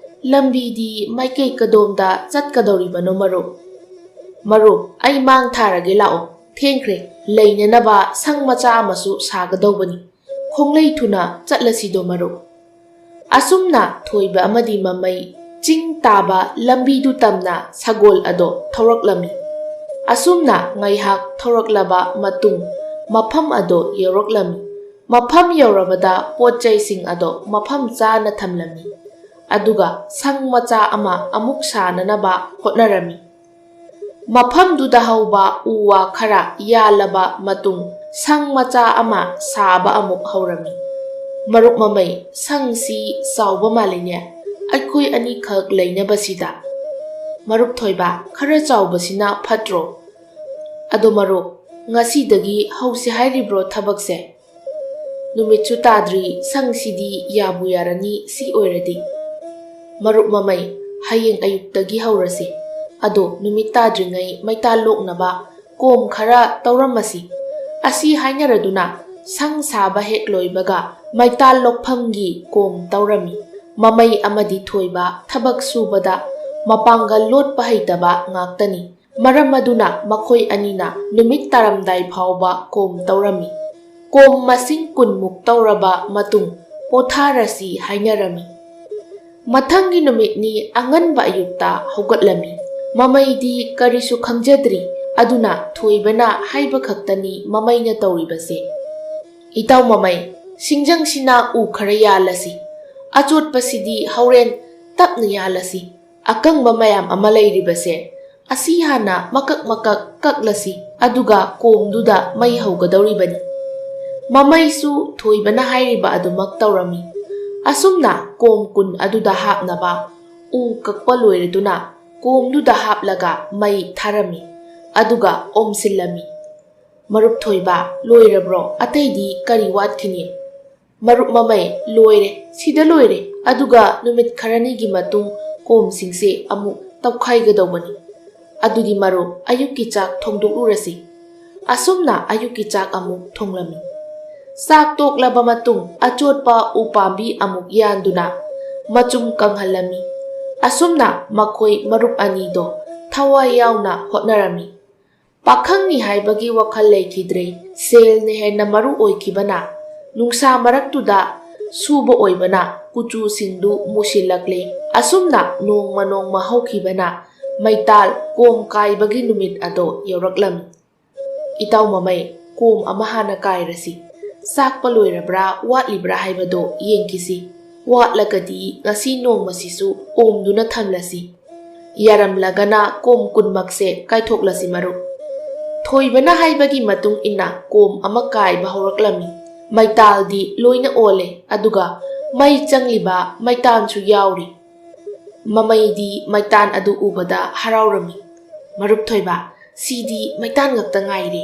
ꯂꯝꯕꯤꯗꯤ ꯃꯥꯏꯀꯩ ꯀꯗꯣꯝꯗ ꯆꯠꯀꯗꯧꯔꯤꯕꯅꯣ ꯃꯔꯨꯞ?" "ꯃꯔꯨꯞ, ꯑꯩ ꯃꯥꯡ ꯊꯥꯔꯒꯦ ꯂꯥꯛꯑꯣ꯫ ꯊꯦꯡꯈ꯭ꯔꯦ, ꯂꯩꯅꯅꯕ ꯁꯪ ꯃꯆꯥ ꯑꯃꯁꯨ ꯁꯥꯒꯗꯧꯕꯅꯤ꯫ ꯈꯣꯡꯂꯩ ꯊꯨꯅ ꯆꯠꯂꯁꯤꯗꯣ ꯃꯔꯨꯞ"꯫ ꯑꯁꯨꯝꯅ ꯊꯣꯏꯕ ꯑꯃꯗꯤ ꯃꯃꯩ ꯆꯤꯡ ꯇꯥꯕ ꯂꯝꯕꯤꯗꯨ ꯇꯝꯅ ꯁꯒꯣꯜ ꯑꯗꯣ ꯊꯧꯔꯛꯂꯝꯃꯤ꯫ ꯑꯁꯨꯝꯅ ꯉꯥꯏꯍꯥꯛ ꯊꯧꯔꯛꯂꯕ ꯃꯇꯨꯡ ꯃꯐꯝ ꯑꯗꯣ ꯌꯧꯔꯛꯂꯝꯃꯤ꯫ ꯃꯐꯝ ꯌꯧꯔꯕꯗ ꯄꯣꯠ ꯆꯩꯁꯤꯡ ꯑꯗꯣ ꯃꯐꯝ ꯆꯥꯅ ꯊꯝꯂꯝꯃꯤ꯫ ꯑꯗꯨꯒ ꯁꯪ ꯃꯆꯥ ꯑꯃ ꯑꯃꯨꯛ ꯁꯥꯅꯅꯕ ꯍꯣꯠꯅꯔꯝꯃꯤ꯫ ꯃꯐꯝꯗꯨꯗ ꯍꯧꯕ ꯎ ꯋꯥ ꯈꯔ ꯌꯥꯜꯂꯕ ꯃꯇꯨꯡ ꯁꯪ ꯃꯆꯥ ꯑꯃ ꯁꯥꯕ ꯑꯃꯨꯛ ꯍꯧꯔꯝꯃꯤ꯫ "ꯃꯔꯨꯞ ꯃꯃꯩ, ꯁꯪꯁꯤ ꯆꯥꯎꯕ ꯃꯥꯜꯂꯤꯅꯦ, ꯑꯩꯈꯣꯏ ꯑꯅꯤꯈꯛ ꯂꯩꯅꯕꯁꯤꯗ"꯫ "ꯃꯔꯨꯞ ꯊꯣꯏꯕ, ꯈꯔ ꯆꯥꯎꯕꯁꯤꯅ ꯐꯠꯇ꯭ꯔꯣ?" "ꯑꯗꯣ ꯃꯔꯨꯞ, ꯉꯁꯤꯗꯒꯤ ꯍꯧꯁꯤ ꯍꯥꯏꯔꯤꯕ꯭ꯔꯣ ꯊꯕꯛꯁꯦ? ꯅꯨꯃꯤꯠꯁꯨ ꯇꯥꯗ꯭ꯔꯤ, ꯁꯪꯁꯤꯗꯤ ꯌꯥꯕꯨ ꯌꯥꯔꯅꯤ ꯁꯤ ꯑꯣꯏꯔꯗꯤ"꯫ "ꯃꯔꯨꯞ ꯃꯃꯩ, ꯍꯌꯦꯡ ꯑꯌꯨꯛꯇꯒꯤ ꯍꯧꯔꯁꯤ꯫ ꯑꯗꯣ ꯅꯨꯃꯤꯠ ꯇꯥꯗ꯭ꯔꯤꯉꯩ ꯃꯩꯇꯥꯜ ꯂꯣꯛꯅꯕ ꯀꯣꯝ ꯈꯔ ꯇꯧꯔꯝꯃꯁꯤ"꯫ ꯑꯁꯤ ꯍꯥꯏꯅꯔꯗꯨꯅ ꯁꯪ ꯁꯥꯕ ꯍꯦꯛ ꯂꯣꯏꯕꯒ ꯃꯩꯇꯥꯜ ꯂꯣꯛꯐꯝꯒꯤ ꯀꯣꯝ ꯇꯧꯔꯝꯃꯤ꯫ ꯃꯃꯩ ꯑꯃꯗꯤ ꯊꯣꯏꯕ ꯊꯕꯛ ꯁꯨꯕꯗ ꯃꯄꯥꯡꯒꯜ ꯂꯣꯠꯄ ꯍꯩꯇꯕ ꯉꯥꯛꯇꯅꯤ꯫ ꯃꯔꯝ ꯑꯗꯨꯅ ꯃꯈꯣꯏ ꯑꯅꯤꯅ ꯅꯨꯃꯤꯠ ꯇꯥꯔꯝꯗꯥꯏ ꯐꯥꯎꯕ ꯀꯣꯝ ꯇꯧꯔꯝꯃꯤ꯫ ꯀꯣꯝ ꯃꯁꯤꯡ ꯀꯨꯟꯃꯨꯛ ꯇꯧꯔꯕ ꯃꯇꯨꯡ ꯄꯣꯊꯥꯔꯁꯤ ꯍꯥꯏꯅꯔꯝꯃꯤ꯫ ꯃꯊꯪꯒꯤ ꯅꯨꯃꯤꯠꯅꯤ ꯑꯉꯟꯕ ꯑꯌꯨꯛꯇ ꯍꯧꯒꯠꯂꯝꯃꯤ꯫ ꯃꯃꯩꯗꯤ ꯀꯔꯤꯁꯨ ꯈꯪꯖꯗ꯭ꯔꯤ, ꯑꯗꯨꯅ ꯊꯣꯏꯕꯅ ꯍꯥꯏꯕ ꯈꯛꯇꯅꯤ ꯃꯃꯩꯅ ꯇꯧꯔꯤꯕꯁꯦ꯫ "ꯏꯇꯥꯎ ꯃꯃꯩ, ꯁꯤꯡꯖꯪꯁꯤꯅ ꯎ ꯈꯔ ꯌꯥꯜꯂꯁꯤ꯫ ꯑꯆꯣꯠꯄꯁꯤꯗꯤ ꯍꯣꯔꯦꯟ ꯇꯞꯅ ꯌꯥꯜꯂꯁꯤ꯫ ꯑꯀꯪꯕ ꯃꯌꯥꯝ ꯑꯃ ꯂꯩꯔꯤꯕꯁꯦ, ꯑꯁꯤ ꯍꯥꯟꯅ ꯃꯀꯛ ꯃꯀꯛ ꯀꯛꯂꯁꯤ, ꯑꯗꯨꯒ ꯀꯣꯝꯗꯨꯗ ꯃꯩ ꯍꯧꯒꯗꯧꯔꯤꯕꯅꯤ"꯫ ꯃꯃꯩꯁꯨ ꯊꯣꯏꯕꯅ ꯍꯥꯏꯔꯤꯕ ꯑꯗꯨꯃꯛ ꯇꯧꯔꯝꯃꯤ꯫ ꯑꯁꯨꯝꯅ ꯀꯣꯝ ꯀꯨꯟ ꯑꯗꯨꯗ ꯍꯥꯞꯅꯕ ꯎ ꯀꯛꯄ ꯂꯣꯏꯔꯗꯨꯅ ꯀꯣꯝꯗꯨꯗ ꯍꯥꯞꯂꯒ ꯃꯩ ꯊꯥꯔꯝꯃꯤ꯫ ꯑꯗꯨꯒ ꯑꯣꯝꯁꯤꯜꯂꯝꯃꯤ꯫ "ꯃꯔꯨꯞ ꯊꯣꯏꯕ, ꯂꯣꯏꯔꯕ꯭ꯔꯣ? ꯑꯇꯩꯗꯤ ꯀꯔꯤ ꯋꯥꯠꯈꯤꯅꯤ?" "ꯃꯔꯨꯞ ꯃꯃꯩ, ꯂꯣꯏꯔꯦ, ꯁꯤꯗ ꯂꯣꯏꯔꯦ꯫ ꯑꯗꯨꯒ ꯅꯨꯃꯤꯠ ꯈꯔꯅꯤꯒꯤ ꯃꯇꯨꯡ ꯀꯣꯝꯁꯤꯡꯁꯦ ꯑꯃꯨꯛ ꯇꯧꯈꯥꯏꯒꯗꯧꯕꯅꯤ꯫ ꯑꯗꯨꯗꯤ ꯃꯔꯨꯞ, ꯑꯌꯨꯛꯀꯤ ꯆꯥꯛ ꯊꯣꯡꯗꯣꯛꯂꯨꯔꯁꯤ꯫" ꯑꯁꯨꯝꯅ ꯑꯌꯨꯛꯀꯤ ꯆꯥꯛ ꯑꯃꯨꯛ ꯊꯣꯡꯂꯝꯃꯤ꯫ ꯆꯥꯛ ꯇꯣꯛꯂꯕ ꯃꯇꯨꯡ ꯑꯆꯣꯠꯄ ꯎꯄꯥꯝꯕꯤ ꯑꯃꯨꯛ ꯌꯥꯟꯗꯨꯅ ꯃꯆꯨꯝ ꯀꯪꯍꯜꯂꯝꯃꯤ꯫ ꯑꯁꯨꯝꯅ ꯃꯈꯣꯏ ꯃꯔꯨꯞ ꯑꯅꯤꯗꯣ ꯊꯋꯥꯏ ꯌꯥꯎꯅ ꯍꯣꯠꯅꯔꯝꯃꯤ꯫ ꯄꯥꯈꯪꯅꯤ ꯍꯥꯏꯕꯒꯤ ꯋꯥꯈꯜ ꯂꯩꯈꯤꯗ꯭ꯔꯦ꯫ ꯁꯦꯜꯅ ꯍꯦꯟꯅ ꯃꯔꯨ ꯑꯣꯏꯈꯤꯕꯅ, ꯅꯨꯡꯁꯥ ꯃꯔꯛꯇꯨꯗ ꯁꯨꯕ ꯑꯣꯏꯕꯅ ꯀꯨꯆꯨꯁꯤꯡꯗꯨ ꯃꯨꯁꯤꯜꯂꯛꯂꯦ꯫ ꯑꯁꯨꯝꯅ ꯅꯣꯡꯃ ꯅꯣꯡꯃ ꯍꯧꯈꯤꯕꯅ ꯃꯩꯇꯥꯜ ꯀꯣꯝ ꯀꯥꯏꯕꯒꯤ ꯅꯨꯃꯤꯠ ꯑꯗꯣ ꯌꯧꯔꯛꯂꯝꯃꯤ꯫ "ꯏꯇꯥꯎ ꯃꯃꯩ, ꯀꯣꯝ ꯑꯃ ꯍꯥꯟꯅ ꯀꯥꯏꯔꯁꯤ꯫ ꯆꯥꯛꯄ ꯂꯣꯏꯔꯕ꯭ꯔꯥ ꯋꯥꯠꯂꯤꯕ꯭ꯔꯥ ꯍꯥꯏꯕꯗꯣ ꯌꯦꯡꯈꯤꯁꯤ꯫ ꯋꯥꯠꯂꯒꯗꯤ ꯉꯁꯤ ꯅꯣꯡꯃꯁꯤꯁꯨ ꯑꯣꯝꯗꯨꯅ ꯊꯝꯂꯁꯤ꯫ ꯌꯥꯔꯝꯂꯒꯅ ꯀꯣꯝ ꯀꯨꯟꯃꯛꯁꯦ ꯀꯥꯏꯊꯣꯛꯂꯁꯤ ꯃꯔꯨꯞ꯫" ꯊꯣꯏꯕꯅ ꯍꯥꯏꯕꯒꯤ ꯃꯇꯨꯡ ꯏꯟꯅ ꯀꯣꯝ ꯑꯃ ꯀꯥꯏꯕ ꯍꯧꯔꯛꯂꯝꯃꯤ꯫ ꯃꯩꯇꯥꯜꯗꯤ ꯂꯣꯏꯅ ꯑꯣꯜꯂꯦ, ꯑꯗꯨꯒ ꯃꯩ ꯆꯪꯂꯤꯕ ꯃꯩꯇꯥꯟꯁꯨ ꯌꯥꯎꯔꯤ꯫ ꯃꯃꯩꯗꯤ ꯃꯩꯇꯥꯟ ꯑꯗꯨ ꯎꯕꯗ ꯍꯔꯥꯎꯔꯝꯃꯤ꯫ "ꯃꯔꯨꯞ ꯊꯣꯏꯕ, ꯁꯤꯗꯤ ꯃꯩꯇꯥꯟ ꯉꯥꯛꯇ ꯉꯥꯏꯔꯦ꯫"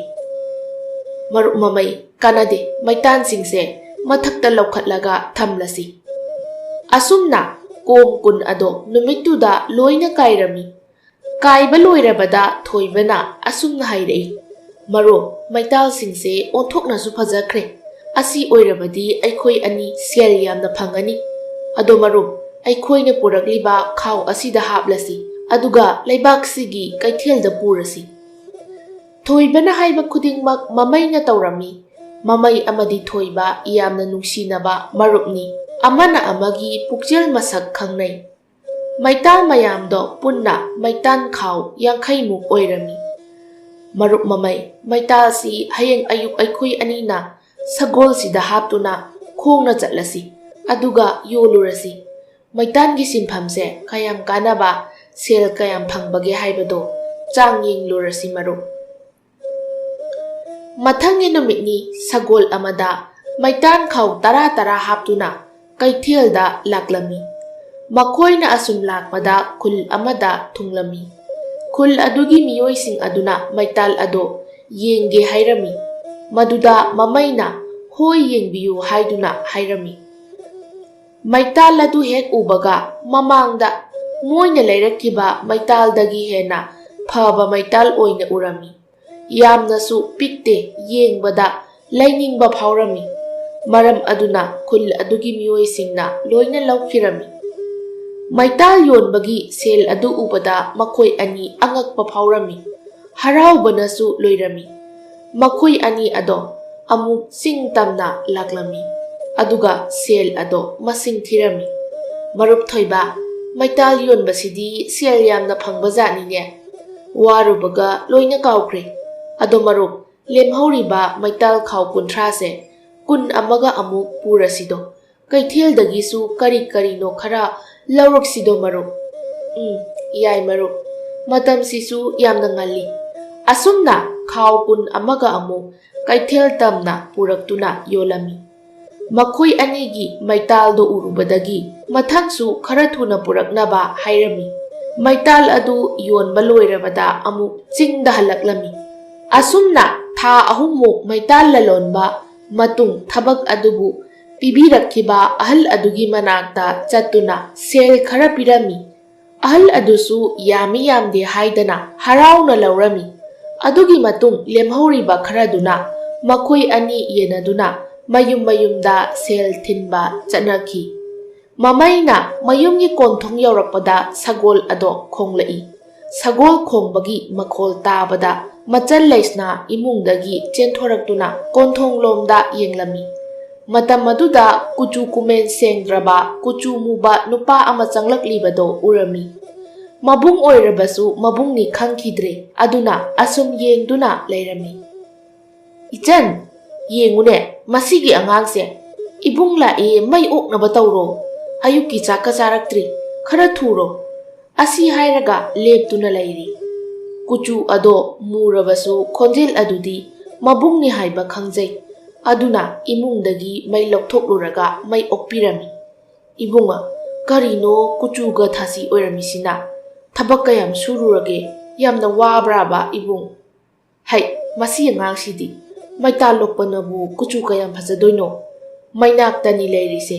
"ꯃꯔꯨꯞ ꯃꯃꯩ, ꯀꯥꯟꯅꯗꯦ, ꯃꯩꯇꯥꯟꯁꯤꯡꯁꯦ ꯃꯊꯛꯇ ꯂꯧꯈꯠꯂꯒ ꯊꯝꯂꯁꯤ꯫" ꯑꯁꯨꯝꯅ ꯀꯣꯝ ꯀꯨꯟ ꯑꯗꯣ ꯅꯨꯃꯤꯠꯇꯨꯗ ꯂꯣꯏꯅ ꯀꯥꯏꯔꯝꯃꯤ꯫ ꯀꯥꯏꯕ ꯂꯣꯏꯔꯕꯗ ꯊꯣꯏꯕꯅ ꯑꯁꯨꯝꯅ ꯍꯥꯏꯔꯛꯏ, "ꯃꯔꯨꯞ, ꯃꯩꯇꯥꯜꯁꯤꯡꯁꯦ ꯑꯣꯟꯊꯣꯛꯅꯁꯨ ꯐꯖꯈ꯭ꯔꯦ꯫ ꯑꯁꯤ ꯑꯣꯏꯔꯕꯗꯤ ꯑꯩꯈꯣꯏ ꯑꯅꯤ ꯁꯦꯜ ꯌꯥꯝꯅ ꯐꯪꯒꯅꯤ꯫ ꯑꯗꯣ ꯃꯔꯨꯞ, ꯑꯩꯈꯣꯏꯅ ꯄꯨꯔꯛꯂꯤꯕ ꯈꯥꯎ ꯑꯁꯤꯗ ꯍꯥꯞꯂꯁꯤ, ꯑꯗꯨꯒ ꯂꯩꯕꯥꯛꯁꯤꯒꯤ ꯀꯩꯊꯦꯜꯗ ꯄꯨꯔꯁꯤ꯫" ꯊꯣꯏꯕꯅ ꯍꯥꯏꯕ ꯈꯨꯗꯤꯡꯃꯛ ꯃꯃꯩꯅ ꯇꯧꯔꯝꯃꯤ꯫ ꯃꯃꯩ ꯑꯃꯗꯤ ꯊꯣꯏꯕ ꯌꯥꯝꯅ ꯅꯨꯡꯁꯤꯅꯕ ꯃꯔꯨꯞꯅꯤ꯫ ꯑꯃꯅ ꯑꯃꯒꯤ ꯄꯨꯛꯆꯦꯜ ꯃꯁꯛ ꯈꯪꯅꯩ꯫ ꯃꯩꯇꯥꯜ ꯃꯌꯥꯝꯗꯣ ꯄꯨꯟꯅ ꯃꯩꯇꯥꯟ ꯈꯥꯎ ꯌꯥꯡꯈꯩꯃꯨꯛ ꯑꯣꯏꯔꯝꯃꯤ꯫ "ꯃꯔꯨꯞ ꯃꯃꯩ, ꯃꯩꯇꯥꯜꯁꯤ ꯍꯌꯦꯡ ꯑꯌꯨꯛ ꯑꯩꯈꯣꯏ ꯑꯅꯤꯅ ꯁꯒꯣꯜꯁꯤꯗ ꯍꯥꯞꯇꯨꯅ ꯈꯣꯡꯅ ꯆꯠꯂꯁꯤ, ꯑꯗꯨꯒ ꯌꯣꯜꯂꯨꯔꯁꯤ꯫ ꯃꯩꯇꯥꯟꯒꯤ ꯁꯤꯟꯐꯝꯁꯦ ꯀꯌꯥꯝ ꯀꯥꯟꯅꯕ, ꯁꯦꯜ ꯀꯌꯥꯝ ꯐꯪꯕꯒꯦ ꯍꯥꯏꯕꯗꯣ ꯆꯥꯡ ꯌꯦꯡꯂꯨꯔꯁꯤ ꯃꯔꯨꯞ꯫" ꯃꯊꯪꯒꯤ ꯅꯨꯃꯤꯠꯅꯤ꯫ ꯁꯒꯣꯜ ꯑꯃꯗ ꯃꯩꯇꯥꯟ ꯈꯥꯎ ꯇꯔꯥ ꯇꯔꯥ ꯍꯥꯞꯇꯨꯅ ꯀꯩꯊꯦꯜꯗ ꯂꯥꯛꯂꯝꯃꯤ꯫ ꯃꯈꯣꯏꯅ ꯑꯁꯨꯝ ꯂꯥꯛꯄꯗ ꯈꯨꯜ ꯑꯃꯗ ꯊꯨꯡꯂꯝꯃꯤ꯫ ꯈꯨꯜ ꯑꯗꯨꯒꯤ ꯃꯤꯑꯣꯏꯁꯤꯡ ꯑꯗꯨꯅ ꯃꯩꯇꯥꯜ ꯑꯗꯣ ꯌꯦꯡꯒꯦ ꯍꯥꯏꯔꯝꯃꯤ꯫ ꯃꯗꯨꯗ ꯃꯃꯩꯅ "ꯍꯣꯏ, ꯌꯦꯡꯕꯤꯌꯨ" ꯍꯥꯏꯗꯨꯅ ꯍꯥꯏꯔꯝꯃꯤ꯫ ꯃꯩꯇꯥꯜ ꯑꯗꯨ ꯍꯦꯛ ꯎꯕꯒ ꯃꯃꯥꯡꯗ ꯃꯣꯏꯅ ꯂꯩꯔꯛꯈꯤꯕ ꯃꯩꯇꯥꯜꯗꯒꯤ ꯍꯦꯟꯅ ꯐꯕ ꯃꯩꯇꯥꯜ ꯑꯣꯏꯅ ꯎꯔꯝꯃꯤ꯫ ꯌꯥꯝꯅꯁꯨ ꯄꯤꯛꯇꯦ, ꯌꯦꯡꯕꯗ ꯂꯩꯅꯤꯡꯕ ꯐꯥꯎꯔꯝꯃꯤ꯫ ꯃꯔꯝ ꯑꯗꯨꯅ ꯈꯨꯜ ꯑꯗꯨꯒꯤ ꯃꯤꯑꯣꯏꯁꯤꯡꯅ ꯂꯣꯏꯅ ꯂꯧꯈꯤꯔꯝꯃꯤ꯫ ꯃꯩꯇꯥꯜ ꯌꯣꯟꯕꯒꯤ ꯁꯦꯜ ꯑꯗꯨ ꯎꯕꯗ ꯃꯈꯣꯏ ꯑꯅꯤ ꯑꯉꯛꯄ ꯐꯥꯎꯔꯝꯃꯤ꯫ ꯍꯔꯥꯎꯕꯅꯁꯨ ꯂꯣꯏꯔꯝꯃꯤ꯫ ꯃꯈꯣꯏ ꯑꯅꯤ ꯑꯗꯣ ꯑꯃꯨꯛ ꯆꯤꯡ ꯇꯝꯅ ꯂꯥꯛꯂꯝꯃꯤ꯫ ꯑꯗꯨꯒ ꯁꯦꯜ ꯑꯗꯣ ꯃꯁꯤꯡ ꯊꯤꯔꯝꯃꯤ꯫ "ꯃꯔꯨꯞ ꯊꯣꯏꯕ, ꯃꯩꯇꯥꯜ ꯌꯣꯟꯕꯁꯤꯗꯤ ꯁꯦꯜ ꯌꯥꯝꯅ ꯐꯪꯕ ꯖꯥꯠꯅꯤꯅꯦ꯫ ꯋꯥꯔꯨꯕꯒ ꯂꯣꯏꯅ ꯀꯥꯎꯈ꯭ꯔꯦ꯫ ꯑꯗꯣ ꯃꯔꯨꯞ, ꯂꯦꯝꯍꯧꯔꯤꯕ ꯃꯩꯇꯥꯜ ꯈꯥꯎ ꯀꯨꯟꯊ꯭ꯔꯥꯁꯦ ꯀꯨꯟ ꯑꯃꯒ ꯑꯃꯨꯛ ꯄꯨꯔꯁꯤꯗꯣ꯫ ꯀꯩꯊꯦꯜꯗꯒꯤꯁꯨ ꯀꯔꯤ ꯀꯔꯤꯅꯣ ꯈꯔ ꯂꯧꯔꯛꯁꯤꯗꯣ ꯃꯔꯨꯞ꯫" "ꯎꯝ, ꯌꯥꯏ ꯃꯔꯨꯞ꯫ ꯃꯇꯝꯁꯤꯁꯨ ꯌꯥꯝꯅ ꯉꯜꯂꯤ꯫" ꯑꯁꯨꯝꯅ ꯈꯥꯎ ꯀꯨꯟ ꯑꯃꯒ ꯑꯃꯨꯛ ꯀꯩꯊꯦꯜ ꯇꯝꯅ ꯄꯨꯔꯛꯇꯨꯅ ꯌꯣꯜꯂꯝꯃꯤ꯫ ꯃꯈꯣꯏ ꯑꯅꯤꯒꯤ ꯃꯩꯇꯥꯜꯗꯣ ꯎꯔꯨꯕꯗꯒꯤ ꯃꯊꯪꯁꯨ ꯈꯔ ꯊꯨꯅ ꯄꯨꯔꯛꯅꯕ ꯍꯥꯏꯔꯝꯃꯤ꯫ ꯃꯩꯇꯥꯜ ꯑꯗꯨ ꯌꯣꯟꯕ ꯂꯣꯏꯔꯕꯗ ꯑꯃꯨꯛ ꯆꯤꯡꯗ ꯍꯜꯂꯛꯂꯝꯃꯤ꯫ ꯑꯁꯨꯝꯅ ꯊꯥ ꯑꯍꯨꯝꯃꯨꯛ ꯃꯩꯇꯥꯜ ꯂꯂꯣꯟꯕ ꯃꯇꯨꯡ ꯊꯕꯛ ꯑꯗꯨꯕꯨ ꯄꯤꯕꯤꯔꯛꯈꯤꯕ ꯑꯍꯜ ꯑꯗꯨꯒꯤ ꯃꯅꯥꯛꯇ ꯆꯠꯇꯨꯅ ꯁꯦꯜ ꯈꯔ ꯄꯤꯔꯝꯃꯤ꯫ ꯑꯍꯜ ꯑꯗꯨꯁꯨ ꯌꯥꯝꯃꯤ ꯌꯥꯝꯗꯦ ꯍꯥꯏꯗꯅ ꯍꯔꯥꯎꯅ ꯂꯧꯔꯝꯃꯤ꯫ ꯑꯗꯨꯒꯤ ꯃꯇꯨꯡ ꯂꯦꯝꯍꯧꯔꯤꯕ ꯈꯔꯗꯨꯅ ꯃꯈꯣꯏ ꯑꯅꯤ ꯌꯦꯟꯅꯗꯨꯅ ꯃꯌꯨꯝ ꯃꯌꯨꯝꯗ ꯁꯦꯜ ꯊꯤꯟꯕ ꯆꯠꯅꯈꯤ꯫ ꯃꯃꯩꯅ ꯃꯌꯨꯝꯒꯤ ꯀꯣꯟꯊꯣꯡ ꯌꯧꯔꯛꯄꯗ ꯁꯒꯣꯜ ꯑꯗꯣ ꯈꯣꯡꯂꯛꯏ꯫ ꯁꯒꯣꯜ ꯈꯣꯡꯕꯒꯤ ꯃꯈꯣꯜ ꯇꯥꯕꯗ ꯃꯆꯜ ꯂꯩꯁꯅꯥ ꯏꯃꯨꯡꯗꯒꯤ ꯆꯦꯟꯊꯣꯔꯛꯇꯨꯅ ꯀꯣꯟꯊꯣꯡꯂꯣꯝꯗ ꯌꯦꯡꯂꯝꯃꯤ꯫ ꯃꯇꯝ ꯑꯗꯨꯗ ꯀꯨꯆꯨ ꯀꯨꯃꯦꯟ ꯁꯦꯡꯗ꯭ꯔꯕ ꯀꯨꯆꯨ ꯃꯨꯕ ꯅꯨꯄꯥ ꯑꯃ ꯆꯪꯂꯛꯂꯤꯕꯗꯣ ꯎꯔꯝꯃꯤ꯫ ꯃꯕꯨꯡ ꯑꯣꯏꯔꯕꯁꯨ ꯃꯕꯨꯡꯅꯤ ꯈꯪꯈꯤꯗ꯭ꯔꯦ꯫ ꯑꯗꯨꯅ ꯑꯁꯨꯝ ꯌꯦꯡꯗꯨꯅ ꯂꯩꯔꯝꯃꯤ꯫ "ꯏꯆꯟ, ꯌꯦꯡꯉꯨꯅꯦ, ꯃꯁꯤꯒꯤ ꯑꯉꯥꯡꯁꯦ꯫ ꯏꯕꯨꯡ ꯂꯥꯛꯑꯦ, ꯃꯩ ꯑꯣꯛꯅꯕ ꯇꯧꯔꯣ꯫ ꯑꯌꯨꯛꯀꯤ ꯆꯥꯛꯀ ꯆꯥꯔꯛꯇ꯭ꯔꯤ, ꯈꯔ ꯊꯨꯔꯣ꯫" ꯑꯁꯤ ꯍꯥꯏꯔꯒ ꯂꯦꯞꯇꯨꯅ ꯂꯩꯔꯤ꯫ ꯀꯨꯆꯨ ꯑꯗꯣ ꯃꯨꯔꯕꯁꯨ ꯈꯣꯟꯖꯦꯜ ꯑꯗꯨꯗꯤ ꯃꯕꯨꯡꯅꯤ ꯍꯥꯏꯕ ꯈꯪꯖꯩ꯫ ꯑꯗꯨꯅ ꯏꯃꯨꯡꯗꯒꯤ ꯃꯩ ꯂꯧꯊꯣꯛꯂꯨꯔꯒ ꯃꯩ ꯑꯣꯛꯄꯤꯔꯝꯃꯤ꯫ "ꯏꯕꯨꯡꯉꯣ, "ꯀꯔꯤꯅꯣ ꯀꯨꯆꯨꯒ ꯊꯥꯁꯤ ꯑꯣꯏꯔꯝꯃꯤꯁꯤꯅ? ꯊꯕꯛ ꯀꯌꯥꯝ ꯁꯨꯔꯨꯔꯒꯦ? ꯌꯥꯝꯅ ꯋꯥꯕ꯭ꯔꯥꯕ ꯏꯕꯨꯡ?" "ꯍꯩ, ꯃꯁꯤ ꯑꯉꯥꯡꯁꯤꯗꯤ ꯃꯩꯇꯥꯜ ꯂꯣꯛꯄꯅꯕꯨ ꯀꯨꯆꯨ ꯀꯌꯥꯝ ꯐꯖꯗꯣꯏꯅꯣ? ꯃꯩꯅꯥꯛꯇꯅꯤ ꯂꯩꯔꯤꯁꯦ,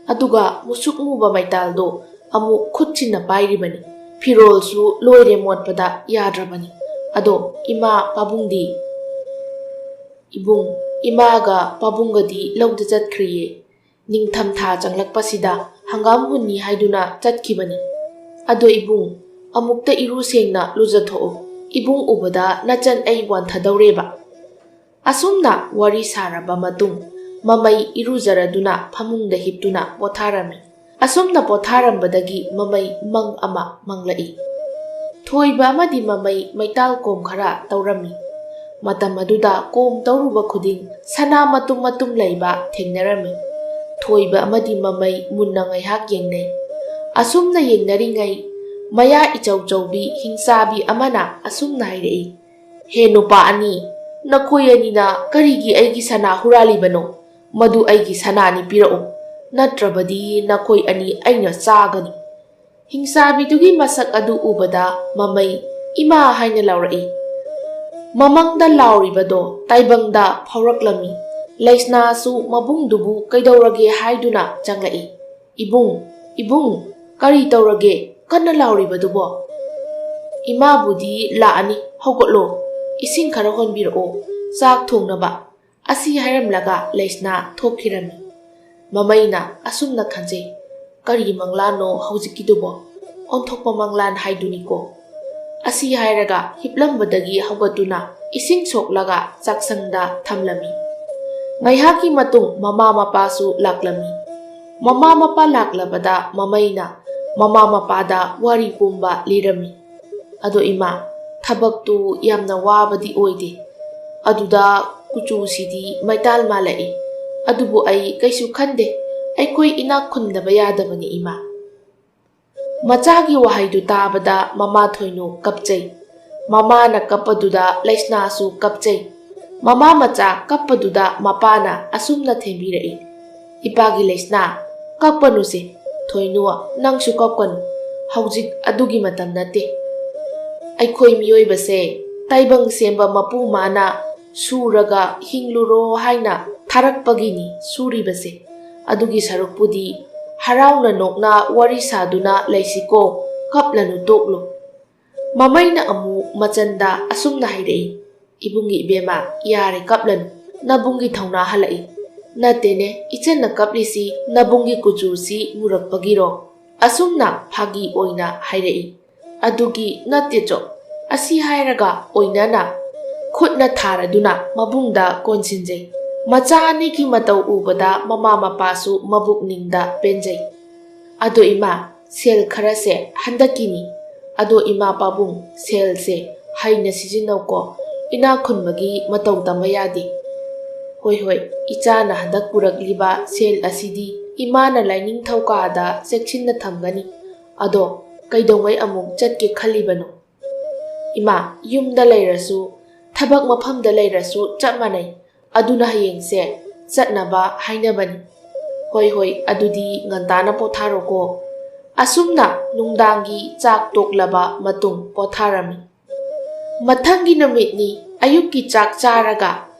ꯑꯗꯨꯒ ꯃꯨꯁꯨꯛ ꯃꯨꯕ ꯃꯩꯇꯥꯜꯗꯣ ꯑꯃꯨꯛ ꯈꯨꯠꯁꯤꯅ ꯄꯥꯏꯔꯤꯕꯅꯤ꯫ ꯐꯤꯔꯣꯜꯁꯨ ꯂꯣꯏꯔꯦ ꯃꯣꯠꯄꯗ ꯌꯥꯗ꯭ꯔꯕꯅꯤ꯫ ꯑꯗꯣ ꯏꯃꯥ ꯄꯥꯕꯨꯡꯗꯤ?" "ꯏꯕꯨꯡ, ꯏꯃꯥꯒ ꯄꯥꯕꯨꯡꯒꯗꯤ ꯂꯧꯗ ꯆꯠꯈ꯭ꯔꯤꯌꯦ꯫ ꯅꯤꯡꯊꯝ ꯊꯥ ꯆꯪꯂꯛꯄꯁꯤꯗ ꯍꯪꯒꯥꯝ ꯍꯨꯟꯅꯤ ꯍꯥꯏꯗꯨꯅ ꯆꯠꯈꯤꯕꯅꯤ꯫ ꯑꯗꯣ ꯏꯕꯨꯡ, ꯑꯃꯨꯛꯇ ꯏꯔꯨ ꯁꯦꯡꯅ ꯂꯨꯖꯊꯣꯛꯑꯣ꯫ ꯏꯕꯨꯡ ꯎꯕꯗ ꯅꯆꯟ ꯑꯩ ꯋꯥꯟꯊꯗꯧꯔꯦꯕ꯫" ꯑꯁꯨꯝꯅ ꯋꯥꯔꯤ ꯁꯥꯔꯕ ꯃꯇꯨꯡ, ꯃꯃꯩ ꯏꯔꯨꯖꯔꯗꯨꯅ ꯐꯃꯨꯡꯗ ꯍꯤꯞꯇꯨꯅ ꯄꯣꯊꯥꯔꯝꯃꯤ꯫ ꯑꯁꯨꯝꯅ ꯄꯣꯊꯥꯔꯝꯕꯗꯒꯤ ꯃꯃꯩ ꯃꯪ ꯑꯃ ꯃꯪꯂꯛꯏ꯫ ꯊꯣꯏꯕ ꯑꯃꯗꯤ ꯃꯃꯩ ꯃꯩꯇꯥꯜ ꯀꯣꯝ ꯈꯔ ꯇꯧꯔꯝꯃꯤ꯫ ꯃꯇꯝ ꯑꯗꯨꯗ ꯀꯣꯝ ꯇꯧꯔꯨꯕ ꯈꯨꯗꯤꯡ ꯁꯅꯥ ꯃꯇꯨꯝ ꯃꯇꯨꯝ ꯂꯩꯕ ꯊꯦꯡꯅꯔꯝꯃꯤ꯫ ꯊꯣꯏꯕ ꯑꯃꯗꯤ ꯃꯃꯩ ꯃꯨꯟꯅ ꯉꯥꯏꯍꯥꯛ ꯌꯦꯡꯅꯩ꯫ ꯑꯁꯨꯝꯅ ꯌꯦꯡꯅꯔꯤꯉꯩ, ꯃꯌꯥ ꯏꯆꯧ ꯆꯧꯕꯤ ꯍꯤꯡꯆꯥꯕꯤ ꯑꯃꯅ ꯑꯁꯨꯝꯅ ꯍꯥꯏꯔꯛꯏ, "ꯍꯦ ꯅꯨꯄꯥ ꯑꯅꯤ, ꯅꯈꯣꯏ ꯑꯅꯤꯅ ꯀꯔꯤꯒꯤ ꯑꯩꯒꯤ ꯁꯅꯥ ꯍꯨꯔꯥꯜꯂꯤꯕꯅꯣ? ꯃꯗꯨ ꯑꯩꯒꯤ ꯁꯅꯥꯅꯤ, ꯄꯤꯔꯛꯎ, ꯅꯠꯇ꯭ꯔꯕꯗꯤ ꯅꯈꯣꯏ ꯑꯅꯤ ꯑꯩꯅ ꯆꯥꯒꯅꯤ꯫" ꯍꯤꯡꯆꯥꯕꯤꯗꯨꯒꯤ ꯃꯁꯛ ꯑꯗꯨ ꯎꯕꯗ ꯃꯃꯩ ꯏꯃꯥ ꯍꯥꯏꯅ ꯂꯥꯎꯔꯛꯏ꯫ ꯃꯃꯪꯗ ꯂꯥꯎꯔꯤꯕꯗꯣ ꯇꯥꯏꯕꯪꯗ ꯐꯥꯎꯔꯛꯂꯝꯃꯤ꯫ ꯂꯩꯁꯅꯥꯁꯨ ꯃꯕꯨꯡꯗꯨꯕꯨ ꯀꯩꯗꯧꯔꯒꯦ ꯍꯥꯏꯗꯨꯅ ꯆꯪꯂꯛꯏ꯫ "ꯏꯕꯨꯡ, ꯏꯕꯨꯡ, ꯀꯔꯤ ꯇꯧꯔꯒꯦ ꯀꯟꯅ ꯂꯥꯎꯔꯤꯕꯗꯨꯕꯣ?" "ꯏꯃꯥꯕꯨꯗꯤ ꯂꯥꯛꯑꯅꯤ, ꯍꯧꯒꯠꯂꯣ, ꯏꯁꯤꯡ ꯈꯔ ꯍꯣꯟꯕꯤꯔꯛꯑꯣ, ꯆꯥꯛ ꯊꯣꯡꯅꯕ꯫" ꯑꯁꯤ ꯍꯥꯏꯔꯝꯂꯒ ꯂꯩꯁꯅꯥ ꯊꯣꯛꯈꯤꯔꯝꯃꯤ꯫ ꯃꯃꯩꯅ ꯑꯁꯨꯝꯅ ꯈꯟꯖꯩ, "ꯀꯔꯤ ꯃꯪꯂꯥꯟꯅꯣ ꯍꯧꯖꯤꯛꯀꯤꯗꯨꯕꯣ? ꯑꯣꯟꯊꯣꯛꯄ ꯃꯪꯂꯥꯟ ꯍꯥꯏꯗꯨꯅꯤꯀꯣ꯫" ꯑꯁꯤ ꯍꯥꯏꯔꯒ ꯍꯤꯞꯂꯝꯕꯗꯒꯤ ꯍꯧꯒꯠꯇꯨꯅ ꯏꯁꯤꯡ ꯁꯣꯛꯂꯒ ꯆꯥꯛꯁꯪꯗ ꯊꯝꯂꯝꯃꯤ꯫ ꯉꯥꯏꯍꯥꯛꯀꯤ ꯃꯇꯨꯡ ꯃꯃꯥ ꯃꯄꯥꯁꯨ ꯂꯥꯛꯂꯝꯃꯤ꯫ ꯃꯃꯥ ꯃꯄꯥ ꯂꯥꯛꯂꯕꯗ ꯃꯃꯩꯅ ꯃꯃꯥ ꯃꯄꯥꯗ ꯋꯥꯔꯤ ꯄꯨꯝꯕ ꯂꯤꯔꯝꯃꯤ꯫ "ꯑꯗꯣ ꯏꯃꯥ, ꯊꯕꯛꯇꯨ ꯌꯥꯝꯅ ꯋꯥꯕꯗꯤ ꯑꯣꯏꯗꯦ꯫ ꯑꯗꯨꯗ ꯀꯨꯆꯨꯁꯤꯗꯤ ꯃꯩꯇꯥꯜ ꯃꯥꯜꯂꯛꯏ꯫ ꯑꯗꯨꯕꯨ ꯑꯩ ꯀꯩꯁꯨ ꯈꯟꯗꯦ꯫ ꯑꯩꯈꯣꯏ ꯏꯅꯥꯛ ꯈꯨꯟꯗꯕ ꯌꯥꯗꯕꯅꯤ ꯏꯃꯥ꯫" ꯃꯆꯥꯒꯤ ꯋꯥꯍꯩꯗꯨ ꯇꯥꯕꯗ ꯃꯃꯥ ꯊꯣꯏꯅꯨ ꯀꯞꯆꯩ꯫ ꯃꯃꯥꯅ ꯀꯞꯄꯗꯨꯗ ꯂꯩꯁꯅꯥꯁꯨ ꯀꯞꯆꯩ꯫ ꯃꯃꯥ ꯃꯆꯥ ꯀꯞꯄꯗꯨꯗ ꯃꯄꯥꯅ ꯑꯁꯨꯝꯅ ꯊꯦꯝꯕꯤꯔꯛꯏ, "ꯏꯄꯥꯒꯤ ꯂꯩꯁꯅꯥ, ꯀꯞꯀꯅꯨꯁꯦ꯫ "ꯊꯣꯏꯅꯨ, ꯅꯪꯁꯨ ꯀꯞꯀꯅꯨ꯫ ꯍꯧꯖꯤꯛ ꯑꯗꯨꯒꯤ ꯃꯇꯝ ꯅꯠꯇꯦ꯫ ꯑꯩꯈꯣꯏ ꯃꯤꯑꯣꯏꯕꯁꯦ ꯇꯥꯏꯕꯪ ꯁꯦꯝꯕ ꯃꯄꯨ ꯃꯥꯅ ꯁꯨꯔꯒ ꯍꯤꯡꯂꯨꯔꯣ ꯍꯥꯏꯅ ꯊꯥꯔꯛꯄꯒꯤꯅꯤ ꯁꯨꯔꯤꯕꯁꯦ꯫ ꯑꯗꯨꯒꯤ ꯁꯔꯨꯛꯄꯨꯗꯤ ꯍꯔꯥꯎꯅ ꯅꯣꯛꯅ ꯋꯥꯔꯤ ꯁꯥꯗꯨꯅ ꯂꯩꯁꯤꯀꯣ, ꯀꯞꯂꯅꯨ ꯇꯣꯛꯂꯣ꯫" ꯃꯃꯩꯅ ꯑꯃꯨꯛ ꯃꯆꯟꯗ ꯑꯁꯨꯝꯅ ꯍꯥꯏꯔꯛꯏ, "ꯏꯕꯨꯡꯒꯤ ꯏꯕꯦꯝꯃ, ꯌꯥꯔꯦ ꯀꯞꯂꯅꯨ꯫ ꯅꯕꯨꯡꯒꯤ ꯊꯧꯅꯥ ꯍꯜꯂꯛꯏ꯫ ꯅꯠꯇꯦꯅꯦ, ꯏꯆꯟꯅ ꯀꯞꯂꯤꯁꯤ ꯅꯕꯨꯡꯒꯤ ꯀꯨꯆꯨꯁꯤ ꯃꯨꯔꯛꯄꯒꯤꯔꯣ?" ꯑꯁꯨꯝꯅ ꯐꯥꯒꯤ ꯑꯣꯏꯅ ꯍꯥꯏꯔꯛꯏ꯫ "ꯑꯗꯨꯒꯤ ꯅꯠꯇꯦꯆꯣ꯫ ꯑꯁꯤ ꯍꯥꯏꯔꯒ ꯑꯣꯏꯅꯅ ꯈꯨꯠꯅ ꯊꯥꯔꯗꯨꯅ ꯃꯕꯨꯡꯗ ꯀꯣꯟꯁꯤꯟꯖꯩ꯫ ꯃꯆꯥ ꯑꯅꯤꯒꯤ ꯃꯇꯧ ꯎꯕꯗ ꯃꯃꯥ ꯃꯄꯥꯁꯨ ꯃꯕꯨꯛꯅꯤꯡꯗ ꯄꯦꯟꯖꯩ꯫ ꯑꯗꯣ ꯏꯃꯥ, ꯁꯦꯜ ꯈꯔꯁꯦ ꯍꯟꯗꯛꯀꯤꯅꯤ꯫ ꯑꯗꯣ ꯏꯃꯥ ꯄꯥꯕꯨꯡ, ꯁꯦꯜꯁꯦ ꯍꯩꯅ ꯁꯤꯖꯤꯟꯅꯧꯀꯣ꯫ ꯏꯅꯥꯛ ꯈꯨꯟꯕꯒꯤ ꯃꯇꯧ ꯇꯝꯕ ꯌꯥꯗꯦ꯫" "ꯍꯣꯏ, ꯍꯣꯏ, ꯏꯆꯥꯅ ꯍꯟꯗꯛ ꯄꯨꯔꯛꯂꯤꯕ ꯁꯦꯜ ꯑꯁꯤꯗꯤ ꯏꯃꯥꯅ ꯂꯥꯏꯅꯤꯡꯊꯧ ꯀꯥꯗ ꯆꯦꯛꯁꯤꯟꯅ ꯊꯝꯒꯅꯤ꯫ ꯑꯗꯣ ꯀꯩꯗꯧꯉꯩ ꯑꯃꯨꯛ ꯆꯠꯀꯦ ꯈꯜꯂꯤꯕꯅꯣ?" "ꯏꯃꯥ, ꯌꯨꯝꯗ ꯂꯩꯔꯁꯨ, ꯊꯕꯛ ꯃꯐꯝꯗ ꯂꯩꯔꯁꯨ ꯆꯞ ꯃꯥꯟꯅꯩ꯫ ꯑꯗꯨꯅ ꯍꯌꯦꯡꯁꯦ ꯆꯠꯅꯕ ꯍꯥꯏꯅꯕꯅꯤ꯫" "ꯍꯣꯏ, ꯍꯣꯏ, ꯑꯗꯨꯗꯤ ꯉꯟꯇꯥꯅ ꯄꯣꯊꯥꯔꯣꯀꯣ꯫" ꯑꯁꯨꯝꯅ ꯅꯨꯡꯗꯥꯡꯒꯤ ꯆꯥꯛ ꯇꯣꯛꯂꯕ ꯃꯇꯨꯡ ꯄꯣꯊꯥꯔꯝꯃꯤ꯫ ꯃꯊꯪꯒꯤ ꯅꯨꯃꯤꯠꯅꯤ꯫ ꯑꯌꯨꯛꯀꯤ ꯆꯥꯛ ꯆꯥꯔꯒ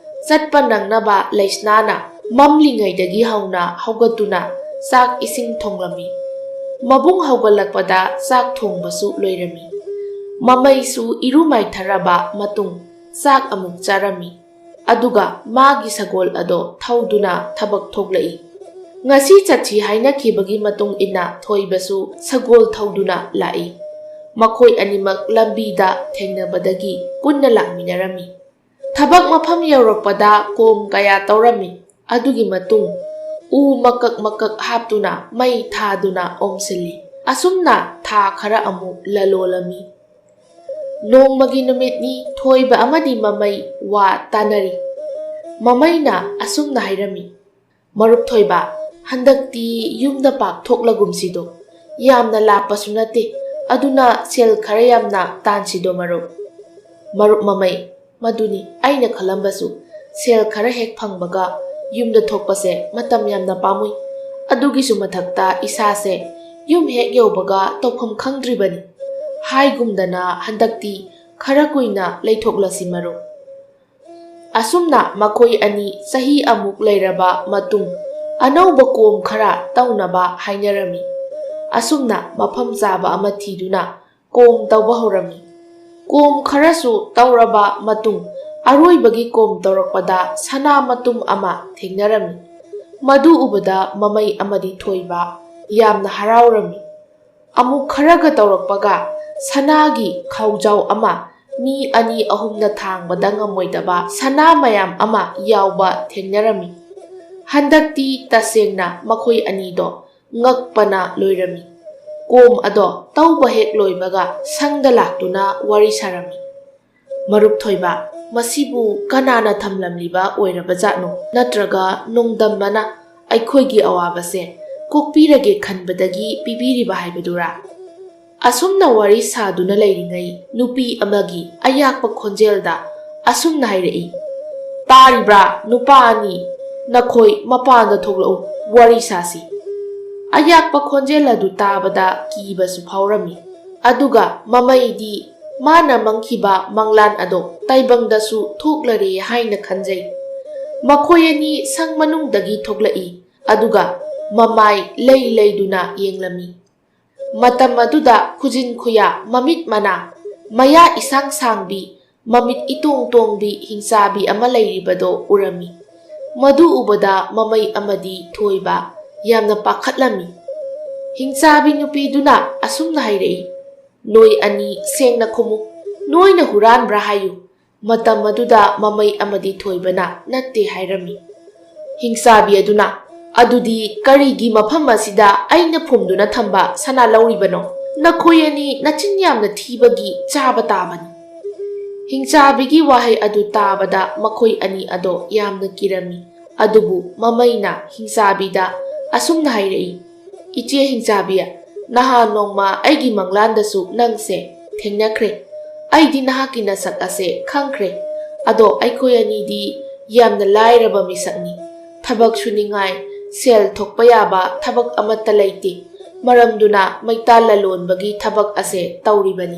ꯆꯠꯄ ꯅꯪꯅꯕ ꯂꯩꯁꯅꯥꯅ ꯃꯝꯂꯤꯉꯩꯗꯒꯤ ꯍꯧꯅ ꯍꯧꯒꯠꯇꯨꯅ ꯆꯥꯛ ꯏꯁꯤꯡ ꯊꯣꯡꯂꯝꯃꯤ꯫ ꯃꯕꯨꯡ ꯍꯧꯒꯠꯂꯛꯄꯗ ꯆꯥꯛ ꯊꯣꯡꯕꯁꯨ ꯂꯣꯏꯔꯝꯃꯤ꯫ ꯃꯃꯩꯁꯨ ꯏꯔꯨ ꯃꯥꯏꯊꯔꯕ ꯃꯇꯨꯡ ꯆꯥꯛ ꯑꯃꯨꯛ ꯆꯥꯔꯝꯃꯤ꯫ ꯑꯗꯨꯒ ꯃꯥꯒꯤ ꯁꯒꯣꯜ ꯑꯗꯣ ꯊꯧꯗꯨꯅ ꯊꯕꯛ ꯊꯣꯛꯂꯛꯏ꯫ ꯉꯁꯤ ꯆꯠꯁꯤ ꯍꯥꯏꯅꯈꯤꯕꯒꯤ ꯃꯇꯨꯡ ꯏꯟꯅ ꯊꯣꯏꯕꯁꯨ ꯁꯒꯣꯜ ꯊꯧꯗꯨꯅ ꯂꯥꯛꯏ꯫ ꯃꯈꯣꯏ ꯑꯅꯤꯃꯛ ꯂꯝꯕꯤꯗ ꯊꯦꯡꯅꯕꯗꯒꯤ ꯄꯨꯟꯅ ꯂꯥꯛꯃꯤꯟꯅꯔꯝꯃꯤ꯫ ꯊꯕꯛ ꯃꯐꯝ ꯌꯧꯔꯛꯄꯗ ꯀꯣꯝ ꯀꯌꯥ ꯇꯧꯔꯝꯃꯤ꯫ ꯑꯗꯨꯒꯤ ꯃꯇꯨꯡ ꯎ ꯃꯀꯛ ꯃꯀꯛ ꯍꯥꯞꯇꯨꯅ ꯃꯩ ꯊꯥꯗꯨꯅ ꯑꯣꯝꯁꯤꯜꯂꯤ꯫ ꯑꯁꯨꯝꯅ ꯊꯥ ꯈꯔ ꯑꯃꯨꯛ ꯂꯂꯣꯜꯂꯝꯃꯤ꯫ ꯅꯣꯡꯃꯒꯤ ꯅꯨꯃꯤꯠꯅꯤ꯫ ꯊꯣꯏꯕ ꯑꯃꯗꯤ ꯃꯃꯩ ꯋꯥ ꯇꯥꯅꯔꯤ꯫ ꯃꯃꯩꯅ ꯑꯁꯨꯝꯅ ꯍꯥꯏꯔꯝꯃꯤ, "ꯃꯔꯨꯞ ꯊꯣꯏꯕ, ꯍꯟꯗꯛꯇꯤ ꯌꯨꯝꯗ ꯄꯥꯛ ꯊꯣꯛꯂꯒꯨꯝꯁꯤꯗꯣ꯫ ꯌꯥꯝꯅ ꯂꯥꯞꯄꯁꯨ ꯅꯠꯇꯦ, ꯑꯗꯨꯅ ꯁꯦꯜ ꯈꯔ ꯌꯥꯝꯅ ꯇꯥꯟꯁꯤꯗꯣ ꯃꯔꯨꯞ꯫" ꯃꯔꯨꯞ ꯃꯃꯩ, "ꯃꯗꯨꯅꯤ ꯑꯩꯅ ꯈꯜꯂꯝꯕꯁꯨ꯫ ꯁꯦꯜ ꯈꯔ ꯍꯦꯛ ꯐꯪꯕꯒ ꯌꯨꯝꯗ ꯊꯣꯛꯄꯁꯦ ꯃꯇꯝ ꯌꯥꯝꯅ ꯄꯥꯝꯃꯨꯏ꯫ ꯑꯗꯨꯒꯤꯁꯨ ꯃꯊꯛꯇ ꯏꯁꯥꯁꯦ ꯌꯨꯝ ꯍꯦꯛ ꯌꯧꯕꯒ ꯇꯧꯐꯝ ꯈꯪꯗ꯭ꯔꯤꯕꯅꯤ꯫ ꯍꯥꯏꯒꯨꯝꯗꯅ ꯍꯟꯗꯛꯇꯤ ꯈꯔ ꯀꯨꯏꯅ ꯂꯩꯊꯣꯛꯂꯁꯤ ꯃꯔꯨꯞ꯫ ꯑꯁꯨꯝꯅ ꯃꯈꯣꯏ ꯑꯅꯤ ꯆꯍꯤ ꯑꯃꯨꯛ ꯂꯩꯔꯕ ꯃꯇꯨꯡ ꯑꯅꯧꯕ ꯀꯣꯝ ꯈꯔ ꯇꯧꯅꯕ ꯍꯥꯏꯅꯔꯝꯃꯤ꯫ ꯑꯁꯨꯝꯅ ꯃꯐꯝ ꯆꯥꯕ ꯑꯃ ꯊꯤꯗꯨꯅ ꯀꯣꯝ ꯇꯧꯕ ꯍꯧꯔꯝꯃꯤ꯫ ꯀꯣꯝ ꯈꯔꯁꯨ ꯇꯧꯔꯕ ꯃꯇꯨꯡ ꯑꯔꯣꯏꯕꯒꯤ ꯀꯣꯝ ꯇꯧꯔꯛꯄꯗ ꯁꯅꯥ ꯃꯇꯨꯝ ꯑꯃ ꯊꯦꯡꯅꯔꯝꯃꯤ꯫ ꯃꯗꯨ ꯎꯕꯗ ꯃꯃꯩ ꯑꯃꯗꯤ ꯊꯣꯏꯕ ꯌꯥꯝꯅ ꯍꯔꯥꯎꯔꯝꯃꯤ꯫ ꯑꯃꯨꯛ ꯈꯔꯒ ꯇꯧꯔꯛꯄꯒ ꯁꯅꯥꯒꯤ ꯈꯥꯎꯖꯥꯎ ꯑꯃ ꯃꯤ ꯑꯅꯤ ꯑꯍꯨꯝꯅ ꯊꯥꯡꯕꯗ ꯉꯝꯃꯣꯏꯗꯕ ꯁꯅꯥ ꯃꯌꯥꯝ ꯑꯃ ꯌꯥꯎꯕ ꯊꯦꯡꯅꯔꯝꯃꯤ꯫ ꯍꯟꯗꯛꯇꯤ ꯇꯁꯦꯡꯅ ꯃꯈꯣꯏ ꯑꯅꯤꯗꯣ ꯉꯛꯄꯅ ꯂꯣꯏꯔꯝꯃꯤ꯫ ꯀꯣꯝ ꯑꯗꯣ ꯇꯧꯕ ꯍꯦꯛ ꯂꯣꯏꯕꯒ ꯁꯪꯗ ꯂꯥꯛꯇꯨꯅ ꯋꯥꯔꯤ ꯁꯥꯔꯝꯃꯤ꯫ "ꯃꯔꯨꯞ ꯊꯣꯏꯕ, ꯃꯁꯤꯕꯨ ꯀꯅꯥꯅ ꯊꯝꯂꯝꯂꯤꯕ ꯑꯣꯏꯔꯕꯖꯥꯠꯅꯣ? ꯅꯠꯇ꯭ꯔꯒ ꯅꯣꯡꯗꯝꯕꯅ ꯑꯩꯈꯣꯏꯒꯤ ꯑꯋꯥꯕꯁꯦ ꯀꯣꯛꯄꯤꯔꯒꯦ ꯈꯟꯕꯗꯒꯤ ꯄꯤꯕꯤꯔꯤꯕ ꯍꯥꯏꯕꯗꯨꯔꯥ?" ꯑꯁꯨꯝꯅ ꯋꯥꯔꯤ ꯁꯥꯗꯨꯅ ꯂꯩꯔꯤꯉꯩ ꯅꯨꯄꯤ ꯑꯃꯒꯤ ꯑꯌꯥꯛꯄ ꯈꯣꯟꯖꯦꯜꯗ ꯑꯁꯨꯝꯅ ꯍꯥꯏꯔꯛꯏ, "ꯇꯥꯔꯤꯕ꯭ꯔꯥ ꯅꯨꯄꯥ ꯑꯅꯤ? ꯅꯈꯣꯏ ꯃꯄꯥꯟꯗ ꯊꯣꯛꯂꯛꯎ, ꯋꯥꯔꯤ ꯁꯥꯁꯤ꯫" ꯑꯌꯥꯛꯄ ꯈꯣꯟꯖꯦꯜ ꯑꯗꯨ ꯇꯥꯕꯗ ꯀꯤꯕꯁꯨ ꯐꯥꯎꯔꯝꯃꯤ꯫ ꯑꯗꯨꯒ ꯃꯃꯩꯗꯤ ꯃꯥꯅ ꯃꯪꯈꯤꯕ ꯃꯪꯂꯥꯟ ꯑꯗꯣ ꯇꯥꯏꯕꯪꯗꯁꯨ ꯊꯣꯛꯂꯔꯦ ꯍꯥꯏꯅ ꯈꯟꯖꯩ꯫ ꯃꯈꯣꯏ ꯑꯅꯤ ꯁꯪ ꯃꯅꯨꯡꯗꯒꯤ ꯊꯣꯛꯂꯛꯏ, ꯑꯗꯨꯒ ꯃꯃꯥꯏ ꯂꯩ ꯂꯩꯗꯨꯅ ꯌꯦꯡꯂꯝꯃꯤ꯫ ꯃꯇꯝ ꯑꯗꯨꯗ ꯈꯨꯖꯤꯟ ꯈꯨꯌꯥ, ꯃꯃꯤꯠ ꯃꯅꯥ, ꯃꯌꯥ ꯏꯁꯥꯡ ꯁꯥꯡꯕꯤ, ꯃꯃꯤꯠ ꯏꯇꯣꯡ ꯇꯣꯡꯕꯤ ꯍꯤꯡꯆꯥꯕꯤ ꯑꯃ ꯂꯩꯔꯤꯕꯗꯣ ꯎꯔꯝꯃꯤ꯫ ꯃꯗꯨ ꯎꯕꯗ ꯃꯃꯩ ꯑꯃꯗꯤ ꯊꯣꯏꯕ ꯌꯥꯝꯅ ꯄꯥꯈꯠꯂꯝꯃꯤ꯫ ꯍꯤꯡꯆꯥꯕꯤ ꯅꯨꯄꯤꯗꯨꯅ ꯑꯁꯨꯝꯅ ꯍꯥꯏꯔꯛꯏ, "ꯅꯣꯏ ꯑꯅꯤ ꯁꯦꯡꯅ ꯈꯨꯝꯃꯨ, ꯅꯣꯏꯅ ꯍꯨꯔꯥꯟꯕ꯭ꯔꯥ ꯍꯥꯏꯌꯨ?" ꯃꯇꯝ ꯑꯗꯨꯗ ꯃꯃꯩ ꯑꯃꯗꯤ ꯊꯣꯏꯕꯅ ꯅꯠꯇꯦ ꯍꯥꯏꯔꯝꯃꯤ꯫ ꯍꯤꯡꯆꯥꯕꯤ ꯑꯗꯨꯅ, "ꯑꯗꯨꯗꯤ ꯀꯔꯤꯒꯤ ꯃꯐꯝ ꯑꯁꯤꯗ ꯑꯩꯅ ꯐꯨꯝꯗꯨꯅ ꯊꯝꯕ ꯁꯅꯥ ꯂꯧꯔꯤꯕꯅꯣ? ꯅꯈꯣꯏ ꯑꯅꯤ ꯅꯆꯤꯟ ꯌꯥꯝꯅ ꯊꯤꯕꯒꯤ ꯆꯥꯕ ꯇꯥꯕꯅꯤ꯫" ꯍꯤꯡꯆꯥꯕꯤꯒꯤ ꯋꯥꯍꯩ ꯑꯗꯨ ꯇꯥꯕꯗ ꯃꯈꯣꯏ ꯑꯅꯤ ꯑꯗꯣ ꯌꯥꯝꯅ ꯀꯤꯔꯝꯃꯤ꯫ ꯑꯗꯨꯕꯨ ꯃꯃꯩꯅ ꯍꯤꯡꯆꯥꯕꯤꯗ ꯑꯁꯨꯝꯅ ꯍꯥꯏꯔꯛꯏ, "ꯏꯆꯦ ꯍꯤꯡꯆꯥꯕꯤ, ꯅꯍꯥꯟ ꯅꯣꯡꯃ ꯑꯩꯒꯤ ꯃꯪꯂꯥꯟꯗꯁꯨ ꯅꯪꯁꯦ ꯊꯦꯡꯅꯈ꯭ꯔꯦ꯫ ꯑꯩꯗꯤ ꯅꯍꯥꯛꯀꯤ ꯅꯁꯛ ꯑꯁꯦ ꯈꯪꯈ꯭ꯔꯦ꯫ ꯑꯗꯣ ꯑꯩꯈꯣꯏ ꯑꯅꯤꯗꯤ ꯌꯥꯝꯅ ꯂꯥꯏꯔꯕ ꯃꯤꯁꯛꯅꯤ꯫ ꯊꯕꯛ ꯁꯨꯅꯤꯡꯉꯥꯏ ꯁꯦꯜ ꯊꯣꯛꯄ ꯌꯥꯕ ꯊꯕꯛ ꯑꯃꯠꯇ ꯂꯩꯇꯦ꯫ ꯃꯔꯝꯗꯨꯅ ꯃꯩꯇꯥꯜ ꯂꯂꯣꯟꯕꯒꯤ ꯊꯕꯛ ꯑꯁꯦ ꯇꯧꯔꯤꯕꯅꯤ꯫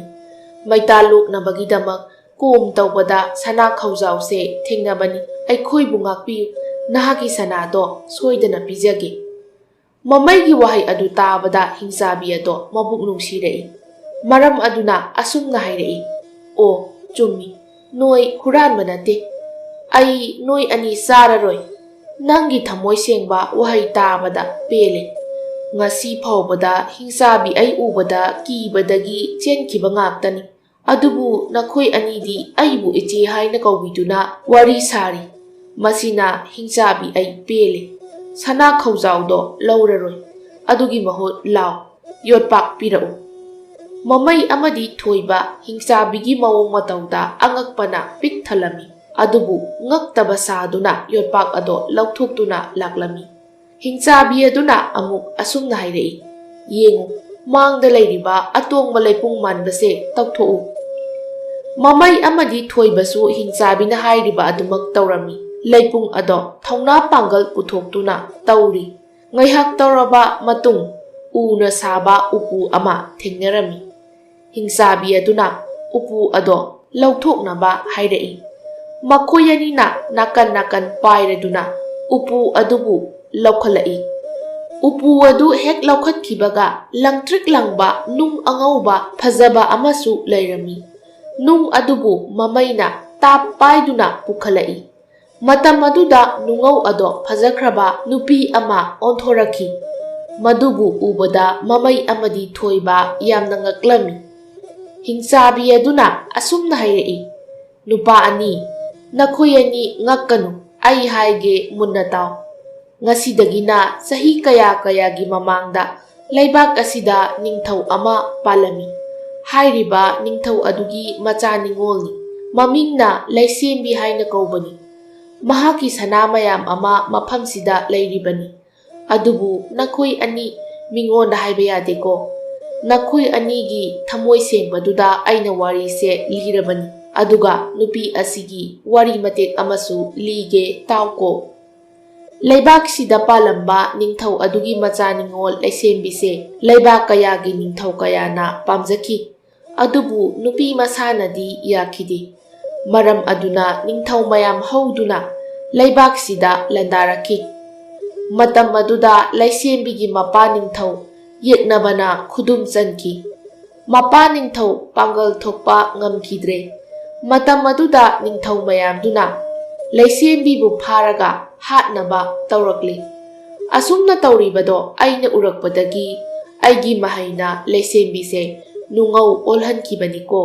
ꯃꯩꯇꯥꯜ ꯂꯣꯛꯅꯕꯒꯤꯗꯃꯛ ꯀꯣꯝ ꯇꯧꯕꯗ ꯁꯅꯥ ꯈꯧꯖꯥꯎꯁꯦ ꯊꯦꯡꯅꯕꯅꯤ꯫ ꯑꯩꯈꯣꯏꯕꯨ ꯉꯥꯛꯄꯤꯌꯨ, ꯅꯍꯥꯛꯀꯤ ꯁꯅꯥꯗꯣ ꯁꯣꯏꯗꯅ ꯄꯤꯖꯒꯦ꯫ ꯃꯃꯩꯒꯤ ꯋꯥꯍꯩ ꯑꯗꯨ ꯇꯥꯕꯗ ꯍꯤꯡꯆꯥꯕꯤ ꯑꯗꯣ ꯃꯕꯨꯛ ꯅꯨꯡꯁꯤꯔꯛꯏ꯫ ꯃꯔꯝ ꯑꯗꯨꯅ ꯑꯁꯨꯝꯅ ꯍꯥꯏꯔꯛꯏ, "ꯑꯣ, ꯆꯨꯝꯃꯤ, ꯅꯣꯏ ꯍꯨꯔꯥꯟꯕ ꯅꯠꯇꯦ꯫ ꯑꯩ ꯅꯣꯏ ꯑꯅꯤ ꯆꯥꯔꯔꯣꯏ꯫ ꯅꯪꯒꯤ ꯊꯃꯣꯏ ꯁꯦꯡꯕ ꯋꯥꯍꯩ ꯇꯥꯕꯗ ꯄꯦꯜꯂꯦ꯫ ꯉꯁꯤ ꯐꯥꯎꯕꯗ ꯍꯤꯡꯆꯥꯕꯤ ꯑꯩ ꯎꯕꯗ ꯀꯤꯕꯗꯒꯤ ꯆꯦꯟꯈꯤꯕ ꯉꯥꯛꯇꯅꯤ꯫ ꯑꯗꯨꯕꯨ ꯅꯈꯣꯏ ꯑꯅꯤꯗꯤ ꯑꯩꯕꯨ ꯏꯆꯦ ꯍꯥꯏꯅ ꯀꯧꯕꯤꯗꯨꯅ ꯋꯥꯔꯤ ꯁꯥꯔꯤ꯫ ꯃꯁꯤꯅ ꯍꯤꯡꯆꯥꯕꯤ ꯑꯩ ꯄꯦꯜꯂꯦ꯫ ꯁꯅꯥ ꯈꯧꯖꯥꯎꯗꯣ ꯂꯧꯔꯔꯣꯏ꯫ ꯑꯗꯨꯒꯤ ꯃꯍꯨꯠ ꯂꯥꯎ, ꯌꯣꯠꯄꯥꯛ ꯄꯤꯔꯛꯎ꯫" ꯃꯃꯩ ꯑꯃꯗꯤ ꯊꯣꯏꯕ ꯍꯤꯡꯆꯥꯕꯤꯒꯤ ꯃꯑꯣꯡ ꯃꯇꯧꯗ ꯑꯉꯛꯄꯅ ꯄꯤꯛ ꯊꯜꯂꯝꯃꯤ꯫ ꯑꯗꯨꯕꯨ ꯉꯛꯇꯕ ꯁꯥꯗꯨꯅ ꯌꯣꯠꯄꯥꯛ ꯑꯗꯣ ꯂꯧꯊꯣꯛꯇꯨꯅ ꯂꯥꯛꯂꯝꯃꯤ꯫ ꯍꯤꯡꯆꯥꯕꯤ ꯑꯗꯨꯅ ꯑꯃꯨꯛ ꯑꯁꯨꯝꯅ ꯍꯥꯏꯔꯛꯏ, "ꯌꯦꯡꯉꯨ, ꯃꯥꯡꯗ ꯂꯩꯔꯤꯕ ꯑꯇꯣꯡꯕ ꯂꯩꯄꯨꯡ ꯃꯥꯟꯕꯁꯦ ꯇꯧꯊꯣꯛꯎ꯫" ꯃꯃꯩ ꯑꯃꯗꯤ ꯊꯣꯏꯕꯁꯨ ꯍꯤꯡꯆꯥꯕꯤꯅ ꯍꯥꯏꯔꯤꯕ ꯑꯗꯨꯃꯛ ꯇꯧꯔꯝꯃꯤ꯫ ꯂꯩꯄꯨꯡ ꯑꯗꯣ ꯊꯧꯅꯥ ꯄꯥꯡꯒꯜ ꯄꯨꯊꯣꯛꯇꯨꯅ ꯇꯧꯔꯤ꯫ ꯉꯥꯏꯍꯥꯛ ꯇꯧꯔꯕ ꯃꯇꯨꯡ, ꯎꯅ ꯁꯥꯕ ꯎꯄꯨ ꯑꯃ ꯊꯦꯡꯅꯔꯝꯃꯤ꯫ ꯍꯤꯡꯆꯥꯕꯤ ꯑꯗꯨꯅ ꯎꯄꯨ ꯑꯗꯣ ꯂꯧꯊꯣꯛꯅꯕ ꯍꯥꯏꯔꯛꯏ꯫ ꯃꯈꯣꯏ ꯑꯅꯤꯅ ꯅꯥꯀꯟ ꯅꯥꯀꯟ ꯄꯥꯏꯔꯗꯨꯅ ꯎꯄꯨ ꯑꯗꯨꯕꯨ ꯂꯧꯈꯠꯂꯛꯏ꯫ ꯎꯄꯨ ꯑꯗꯨ ꯍꯦꯛ ꯂꯧꯈꯠꯈꯤꯕꯒ ꯂꯪꯇ꯭ꯔꯤꯛ ꯂꯪꯕ ꯅꯨꯡ ꯑꯉꯧꯕ ꯐꯖꯕ ꯑꯃꯁꯨ ꯂꯩꯔꯝꯃꯤ꯫ ꯅꯨꯡ ꯑꯗꯨꯕꯨ ꯃꯃꯩꯅ ꯇꯥꯞ ꯄꯥꯏꯗꯨꯅ ꯄꯨꯈꯠꯂꯛꯏ꯫ ꯃꯇꯝ ꯑꯗꯨꯗ ꯅꯨꯡꯉꯧ ꯑꯗꯣ ꯐꯖꯈ꯭ꯔꯕ ꯅꯨꯄꯤ ꯑꯃ ꯑꯣꯟꯊꯣꯔꯛꯈꯤ꯫ ꯃꯗꯨꯕꯨ ꯎꯕꯗ ꯃꯃꯩ ꯑꯃꯗꯤ ꯊꯣꯏꯕ ꯌꯥꯝꯅ ꯉꯛꯂꯝꯃꯤ꯫ ꯍꯤꯡꯆꯥꯕꯤ ꯑꯗꯨꯅ ꯑꯁꯨꯝꯅ ꯍꯥꯏꯔꯛꯏ, "ꯅꯨꯄꯥ ꯑꯅꯤ, ꯅꯈꯣꯏ ꯑꯅꯤ ꯉꯛꯀꯅꯨ, ꯑꯩ ꯍꯥꯏꯒꯦ ꯃꯨꯟꯅ ꯇꯥꯎ꯫ ꯉꯁꯤꯗꯒꯤꯅ ꯆꯍꯤ ꯀꯌꯥ ꯀꯌꯥꯒꯤ ꯃꯃꯥꯡꯗ ꯂꯩꯕꯥꯛ ꯑꯁꯤꯗ ꯅꯤꯡꯊꯧ ꯑꯃ ꯄꯥꯜꯂꯝꯃꯤ꯫ ꯍꯥꯏꯔꯤꯕ ꯅꯤꯡꯊꯧ ꯑꯗꯨꯒꯤ ꯃꯆꯥ ꯅꯤꯉꯣꯜꯅꯤ꯫ ꯃꯃꯤꯡꯅ ꯂꯩꯁꯦꯝꯕꯤ ꯍꯥꯏꯅ ꯀꯧꯕꯅꯤ꯫ ꯃꯍꯥꯛꯀꯤ ꯁꯅꯥ ꯃꯌꯥꯝ ꯑꯃ ꯃꯐꯝꯁꯤꯗ ꯂꯩꯔꯤꯕꯅꯤ꯫ ꯑꯗꯨꯕꯨ ꯅꯈꯣꯏ ꯑꯅꯤ ꯃꯤꯉꯣꯟꯗ ꯍꯥꯏꯕ ꯌꯥꯗꯦꯀꯣ꯫ ꯅꯈꯣꯏ ꯑꯅꯤꯒꯤ ꯊꯃꯣꯏ ꯁꯦꯡꯕꯗꯨꯗ ꯑꯩꯅ ꯋꯥꯔꯤꯁꯦ ꯂꯤꯔꯕꯅꯤ꯫ ꯑꯗꯨꯒ ꯅꯨꯄꯤ ꯑꯁꯤꯒꯤ ꯋꯥꯔꯤ ꯃꯇꯦꯛ ꯑꯃꯁꯨ ꯂꯤꯒꯦ, ꯇꯥꯎꯀꯣ꯫" ꯂꯩꯕꯥꯛꯁꯤꯗ ꯄꯥꯜꯂꯝꯕ ꯅꯤꯡꯊꯧ ꯑꯗꯨꯒꯤ ꯃꯆꯥ ꯅꯤꯉꯣꯜ ꯂꯩꯁꯦꯝꯕꯤꯁꯦ ꯂꯩꯕꯥꯛ ꯀꯌꯥꯒꯤ ꯅꯤꯡꯊꯧ ꯀꯌꯥꯅ ꯄꯥꯝꯖꯈꯤ꯫ ꯑꯗꯨꯕꯨ ꯅꯨꯄꯤ ꯃꯁꯥꯅꯗꯤ ꯌꯥꯈꯤꯗꯦ꯫ ꯃꯔꯝ ꯑꯗꯨꯅ ꯅꯤꯡꯊꯧ ꯃꯌꯥꯝ ꯍꯧꯗꯨꯅ ꯂꯩꯕꯥꯛꯁꯤꯗ ꯂꯥꯟꯗꯥꯔꯛꯈꯤ꯫ ꯃꯇꯝ ꯑꯗꯨꯗ ꯂꯩꯁꯦꯝꯕꯤꯒꯤ ꯃꯄꯥ ꯅꯤꯡꯊꯧ ꯌꯦꯛꯅꯕꯅ ꯈꯨꯗꯨꯝ ꯆꯟꯈꯤ꯫ ꯃꯄꯥ ꯅꯤꯡꯊꯧ ꯄꯥꯡꯒꯜ ꯊꯣꯛꯄ ꯉꯝꯈꯤꯗ꯭ꯔꯦ꯫ ꯃꯇꯝ ꯑꯗꯨꯗ ꯅꯤꯡꯊꯧ ꯃꯌꯥꯝꯗꯨꯅ ꯂꯩꯁꯦꯝꯕꯤꯕꯨ ꯐꯥꯔꯒ ꯍꯥꯠꯅꯕ ꯇꯧꯔꯛꯂꯤ꯫ ꯑꯁꯨꯝꯅ ꯇꯧꯔꯤꯕꯗꯣ ꯑꯩꯅ ꯎꯔꯛꯄꯗꯒꯤ ꯑꯩꯒꯤ ꯃꯍꯩꯅ ꯂꯩꯁꯦꯝꯕꯤꯁꯦ ꯅꯨꯡꯉꯧ ꯑꯣꯜꯍꯟꯈꯤꯕꯅꯤꯀꯣ꯫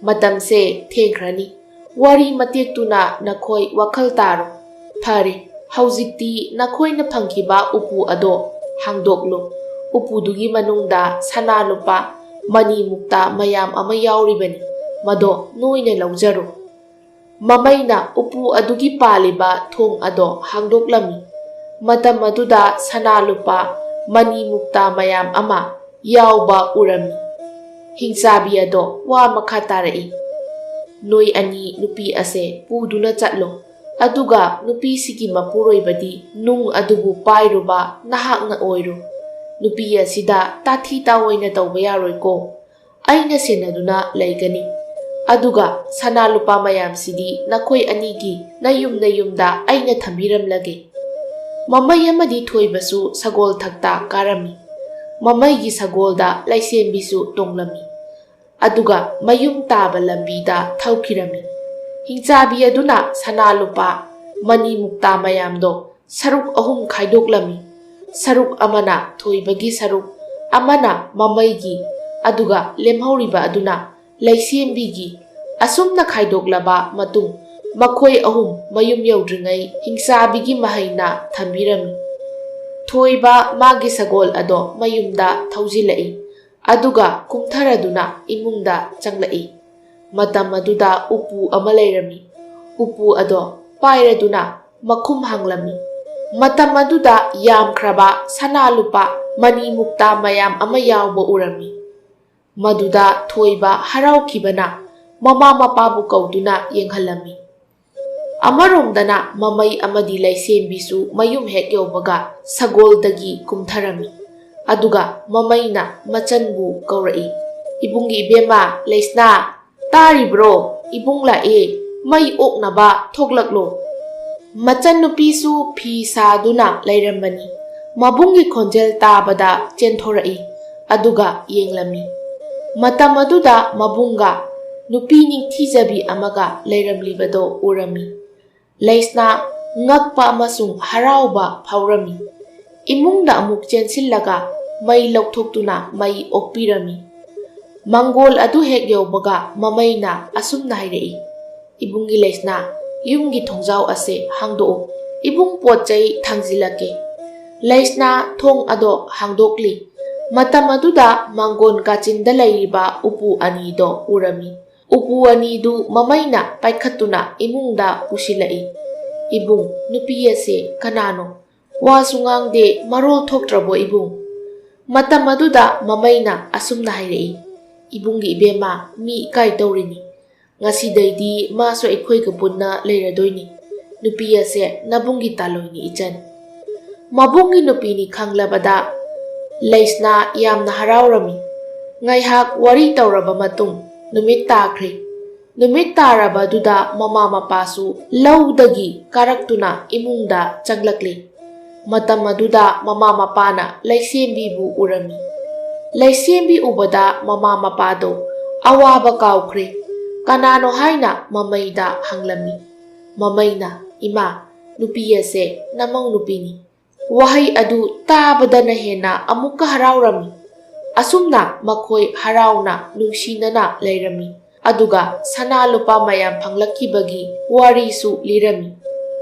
ꯃꯇꯝꯁꯦ ꯊꯦꯡꯈ꯭ꯔꯅꯤ꯫ ꯋꯥꯔꯤ ꯃꯇꯦꯛꯇꯨꯅ ꯅꯈꯣꯏ ꯋꯥꯈꯜ ꯇꯥꯔꯣ꯫ ꯐꯔꯦ, ꯍꯧꯖꯤꯛꯇꯤ ꯅꯈꯣꯏꯅ ꯐꯪꯈꯤꯕ ꯎꯄꯨ ꯑꯗꯣ ꯍꯥꯡꯗꯣꯛꯂꯣ꯫ ꯎꯄꯨꯗꯨꯒꯤ ꯃꯅꯨꯡꯗ ꯁꯅꯥ ꯂꯨꯄꯥ, ꯃꯅꯤ ꯃꯨꯛꯇꯥ ꯃꯌꯥꯝ ꯑꯃ ꯌꯥꯎꯔꯤꯕꯅꯤ꯫ ꯃꯗꯣ ꯅꯣꯏꯅ ꯂꯧꯖꯔꯣ꯫ ꯃꯃꯩꯅ ꯎꯄꯨ ꯑꯗꯨꯒꯤ ꯄꯥꯜꯂꯤꯕ ꯊꯣꯡ ꯑꯗꯣ ꯍꯥꯡꯗꯣꯛꯂꯝꯃꯤ꯫ ꯃꯇꯝ ꯑꯗꯨꯗ ꯁꯅꯥ ꯂꯨꯄꯥ, ꯃꯅꯤ ꯃꯨꯛꯇꯥ ꯃꯌꯥꯝ ꯑꯃ ꯌꯥꯎꯕ ꯎꯔꯝꯃꯤ꯫ ꯍꯤꯡꯆꯥꯕꯤ ꯑꯗꯣ ꯋꯥ ꯃꯈꯥ ꯇꯥꯔꯛꯏ, "ꯅꯣꯏ ꯑꯅꯤ ꯅꯨꯄꯤ ꯑꯁꯦ ꯄꯨꯗꯨꯅ ꯆꯠꯂꯣ꯫ ꯑꯗꯨꯒ ꯅꯨꯄꯤꯁꯤꯒꯤ ꯃꯄꯨꯔꯣꯏꯕꯗꯤ ꯅꯨꯡ ꯑꯗꯨꯕꯨ ꯄꯥꯏꯔꯨꯕ ꯅꯍꯥꯛꯅ ꯑꯣꯏꯔꯣ꯫ ꯅꯨꯄꯤ ꯑꯁꯤꯗ ꯇꯥꯊꯤ ꯇꯥꯑꯣꯏꯅ ꯇꯧꯕ ꯌꯥꯔꯣꯏꯀꯣ꯫ ꯑꯩꯅ ꯁꯦꯟꯅꯗꯨꯅ ꯂꯩꯒꯅꯤ꯫ ꯑꯗꯨꯒ ꯁꯅꯥ ꯂꯨꯄꯥ ꯃꯌꯥꯝꯁꯤꯗꯤ ꯅꯈꯣꯏ ꯑꯅꯤꯒꯤ ꯅꯌꯨꯝ ꯅꯌꯨꯝꯗ ꯑꯩꯅ ꯊꯝꯕꯤꯔꯝꯂꯒꯦ꯫" ꯃꯃꯩ ꯑꯃꯗꯤ ꯊꯣꯏꯕꯁꯨ ꯁꯒꯣꯜ ꯊꯛꯇ ꯀꯥꯔꯝꯃꯤ꯫ ꯃꯃꯩꯒꯤ ꯁꯒꯣꯜꯗ ꯂꯩꯁꯦꯝꯕꯤꯁꯨ ꯇꯣꯡꯂꯝꯃꯤ꯫ ꯑꯗꯨꯒ ꯃꯌꯨꯝ ꯇꯥꯕ ꯂꯝꯕꯤꯗ ꯊꯧꯈꯤꯔꯝꯃꯤ꯫ ꯍꯤꯡꯆꯥꯕꯤ ꯑꯗꯨꯅ ꯁꯅꯥ ꯂꯨꯄꯥ, ꯃꯅꯤ ꯃꯨꯛꯇꯥ ꯃꯌꯥꯝꯗꯣ ꯁꯔꯨꯛ ꯑꯍꯨꯝ ꯈꯥꯏꯗꯣꯛꯂꯝꯃꯤ꯫ ꯁꯔꯨꯛ ꯑꯃꯅ ꯊꯣꯏꯕꯒꯤ ꯁꯔꯨꯛ, ꯑꯃꯅ ꯃꯃꯩꯒꯤ, ꯑꯗꯨꯒ ꯂꯦꯝꯍꯧꯔꯤꯕ ꯑꯗꯨꯅ ꯂꯩꯁꯦꯝꯕꯤꯒꯤ꯫ ꯑꯁꯨꯝꯅ ꯈꯥꯏꯗꯣꯛꯂꯕ ꯃꯇꯨꯡ, ꯃꯈꯣꯏ ꯑꯍꯨꯝ ꯃꯌꯨꯝ ꯌꯧꯗ꯭ꯔꯤꯉꯩ ꯍꯤꯡꯆꯥꯕꯤꯒꯤ ꯃꯍꯩꯅ ꯊꯝꯕꯤꯔꯝꯃꯤ꯫ ꯊꯣꯏꯕ ꯃꯥꯒꯤ ꯁꯒꯣꯜ ꯑꯗꯣ ꯃꯌꯨꯝꯗ ꯊꯧꯖꯤꯜꯂꯛꯏ꯫ ꯑꯗꯨꯒ ꯀꯨꯝꯊꯔꯗꯨꯅ ꯏꯃꯨꯡꯗ ꯆꯪꯂꯛꯏ꯫ ꯃꯇꯝ ꯑꯗꯨꯗ ꯎꯄꯨ ꯑꯃ ꯂꯩꯔꯝꯃꯤ꯫ ꯎꯄꯨ ꯑꯗꯣ ꯄꯥꯏꯔꯗꯨꯅ ꯃꯈꯨꯝ ꯍꯥꯡꯂꯝꯃꯤ꯫ ꯃꯇꯝ ꯑꯗꯨꯗ ꯌꯥꯝꯈ꯭ꯔꯕ ꯁꯅꯥ ꯂꯨꯄꯥ, ꯃꯅꯤ ꯃꯨꯛꯇꯥ ꯃꯌꯥꯝ ꯑꯃ ꯌꯥꯎꯕ ꯎꯔꯝꯃꯤ꯫ ꯃꯗꯨꯗ ꯊꯣꯏꯕ ꯍꯔꯥꯎꯈꯤꯕꯅ ꯃꯃꯥ ꯃꯄꯥꯕꯨ ꯀꯧꯗꯨꯅ ꯌꯦꯡꯍꯜꯂꯝꯃꯤ꯫ ꯑꯃꯔꯣꯝꯗꯅ ꯃꯃꯩ ꯑꯃꯗꯤ ꯂꯩꯁꯦꯝꯕꯤꯁꯨ ꯃꯌꯨꯝ ꯍꯦꯛ ꯌꯧꯕꯒ ꯁꯒꯣꯜꯗꯒꯤ ꯀꯨꯝꯊꯔꯝꯃꯤ꯫ ꯑꯗꯨꯒ ꯃꯃꯩꯅ ꯃꯆꯟꯕꯨ ꯀꯧꯔꯛꯏ, "ꯏꯕꯨꯡꯒꯤ ꯏꯕꯦꯝꯃ ꯂꯩꯁꯅꯥ, ꯇꯥꯔꯤꯕ꯭ꯔꯣ? ꯏꯕꯨꯡ ꯂꯥꯛꯑꯦ, ꯃꯩ ꯑꯣꯛꯅꯕ ꯊꯣꯛꯂꯛꯂꯣ!" ꯃꯆꯟꯅꯨꯄꯤꯁꯨ ꯐꯤ ꯁꯥꯗꯨꯅ ꯂꯩꯔꯝꯕꯅꯤ꯫ ꯃꯕꯨꯡꯒꯤ ꯈꯣꯟꯖꯦꯜ ꯇꯥꯕꯗ ꯆꯦꯟꯊꯣꯔꯛꯏ, ꯑꯗꯨꯒ ꯌꯦꯡꯂꯝꯃꯤ꯫ ꯃꯇꯝ ꯑꯗꯨꯗ ꯃꯕꯨꯡꯒ ꯅꯨꯄꯤ ꯅꯤꯡꯊꯤꯖꯕꯤ ꯑꯃꯒ ꯂꯩꯔꯝꯂꯤꯕꯗꯣ ꯎꯔꯝꯃꯤ꯫ ꯂꯩꯁꯅꯥ ꯉꯛꯄ ꯑꯃꯁꯨꯡ ꯍꯔꯥꯎꯕ ꯐꯥꯎꯔꯝꯃꯤ꯫ ꯏꯃꯨꯡꯗ ꯑꯃꯨꯛ ꯆꯦꯟꯁꯤꯜꯂꯒ ꯃꯩ ꯂꯧꯊꯣꯛꯇꯨꯅ ꯃꯩ ꯑꯣꯛꯄꯤꯔꯝꯃꯤ꯫ ꯃꯪꯒꯣꯜ ꯑꯗꯨ ꯍꯦꯛ ꯌꯧꯕꯒ ꯃꯃꯩꯅ ꯑꯁꯨꯝꯅ ꯍꯥꯏꯔꯛꯏ, "ꯏꯕꯨꯡꯒꯤ ꯂꯩꯁꯅꯥ, ꯌꯨꯝꯒꯤ ꯊꯣꯡꯖꯥꯎ ꯑꯁꯦ ꯍꯥꯡꯗꯣꯛꯎ꯫ ꯏꯕꯨꯡ ꯄꯣꯠ ꯆꯩ ꯊꯥꯡꯖꯤꯜꯂꯛꯀꯦ꯫" ꯂꯩꯁꯅꯥ ꯊꯣꯡ ꯑꯗꯣ ꯍꯥꯡꯗꯣꯛꯂꯤ꯫ ꯃꯇꯝ ꯑꯗꯨꯗ ꯃꯥꯡꯒꯣꯟ ꯀꯥꯆꯤꯟꯗ ꯂꯩꯔꯤꯕ ꯎꯄꯨ ꯑꯅꯤꯗꯣ ꯎꯔꯝꯃꯤ꯫ ꯎꯄꯨ ꯑꯅꯤꯗꯨ ꯃꯃꯩꯅ ꯄꯥꯏꯈꯠꯇꯨꯅ ꯏꯃꯨꯡꯗ ꯄꯨꯁꯤꯜꯂꯛꯏ꯫ "ꯏꯕꯨꯡ, ꯅꯨꯄꯤ ꯑꯁꯦ ꯀꯅꯥꯅꯣ? ꯋꯥꯁꯨ ꯉꯥꯡꯗꯦ, ꯃꯔꯣꯜ ꯊꯣꯛꯇ꯭ꯔꯕꯣ ꯏꯕꯨꯡ?" ꯃꯇꯝ ꯑꯗꯨꯗ ꯃꯃꯩꯅ ꯑꯁꯨꯝꯅ ꯍꯥꯏꯔꯛꯏ, "ꯏꯕꯨꯡꯒꯤ ꯏꯕꯦꯝꯃ, ꯃꯤ ꯏꯀꯥꯏ ꯇꯧꯔꯤꯅꯤ꯫ ꯉꯁꯤꯗꯩꯗꯤ ꯃꯥꯁꯨ ꯑꯩꯈꯣꯏꯒ ꯄꯨꯟꯅ ꯂꯩꯔꯗꯣꯏꯅꯤ꯫ ꯅꯨꯄꯤ ꯑꯁꯦ ꯅꯕꯨꯡꯒꯤ ꯇꯥꯂꯣꯏꯅꯤ ꯏꯆꯟ꯫" ꯃꯕꯨꯡꯒꯤ ꯅꯨꯄꯤꯅꯤ ꯈꯪꯂꯕꯗ ꯂꯩꯁꯅꯥ ꯌꯥꯝꯅ ꯍꯔꯥꯎꯔꯝꯃꯤ꯫ ꯉꯥꯏꯍꯥꯛ ꯋꯥꯔꯤ ꯇꯧꯔꯕ ꯃꯇꯨꯡ ꯅꯨꯃꯤꯠ ꯇꯥꯈ꯭ꯔꯦ꯫ ꯅꯨꯃꯤꯠ ꯇꯥꯔꯕꯗꯨꯗ ꯃꯃꯥ ꯃꯄꯥꯁꯨ ꯂꯧꯗꯒꯤ ꯀꯥꯔꯛꯇꯨꯅ ꯏꯃꯨꯡꯗ ꯆꯪꯂꯛꯂꯤ꯫ ꯃꯇꯝ ꯑꯗꯨꯗ ꯃꯃꯥ ꯃꯄꯥꯅ ꯂꯩꯁꯦꯝꯕꯤꯕꯨ ꯎꯔꯝꯃꯤ꯫ ꯂꯩꯁꯦꯝꯕꯤ ꯎꯕꯗ ꯃꯃꯥ ꯃꯄꯥꯗꯣ ꯑꯋꯥꯕ ꯀꯥꯎꯈ꯭ꯔꯦ꯫ ꯀꯅꯥꯅꯣ ꯍꯥꯏꯅ ꯃꯃꯩꯗ ꯍꯪꯂꯝꯃꯤ꯫ ꯃꯃꯩꯅ, "ꯏꯃꯥ, ꯅꯨꯄꯤ ꯑꯁꯦ ꯅꯃꯧ ꯅꯨꯄꯤꯅꯤ꯫" ꯋꯥꯍꯩ ꯑꯗꯨ ꯇꯥꯕꯗꯅ ꯍꯦꯟꯅ ꯑꯃꯨꯛꯀ ꯍꯔꯥꯎꯔꯝꯃꯤ꯫ ꯑꯁꯨꯝꯅ ꯃꯈꯣꯏ ꯍꯔꯥꯎꯅ ꯅꯨꯡꯁꯤꯅꯅ ꯂꯩꯔꯝꯃꯤ꯫ ꯑꯗꯨꯒ ꯁꯅꯥ ꯂꯨꯄꯥ ꯃꯌꯥꯝ ꯐꯪꯂꯛꯈꯤꯕꯒꯤ ꯋꯥꯔꯤꯁꯨ ꯂꯤꯔꯝꯃꯤ꯫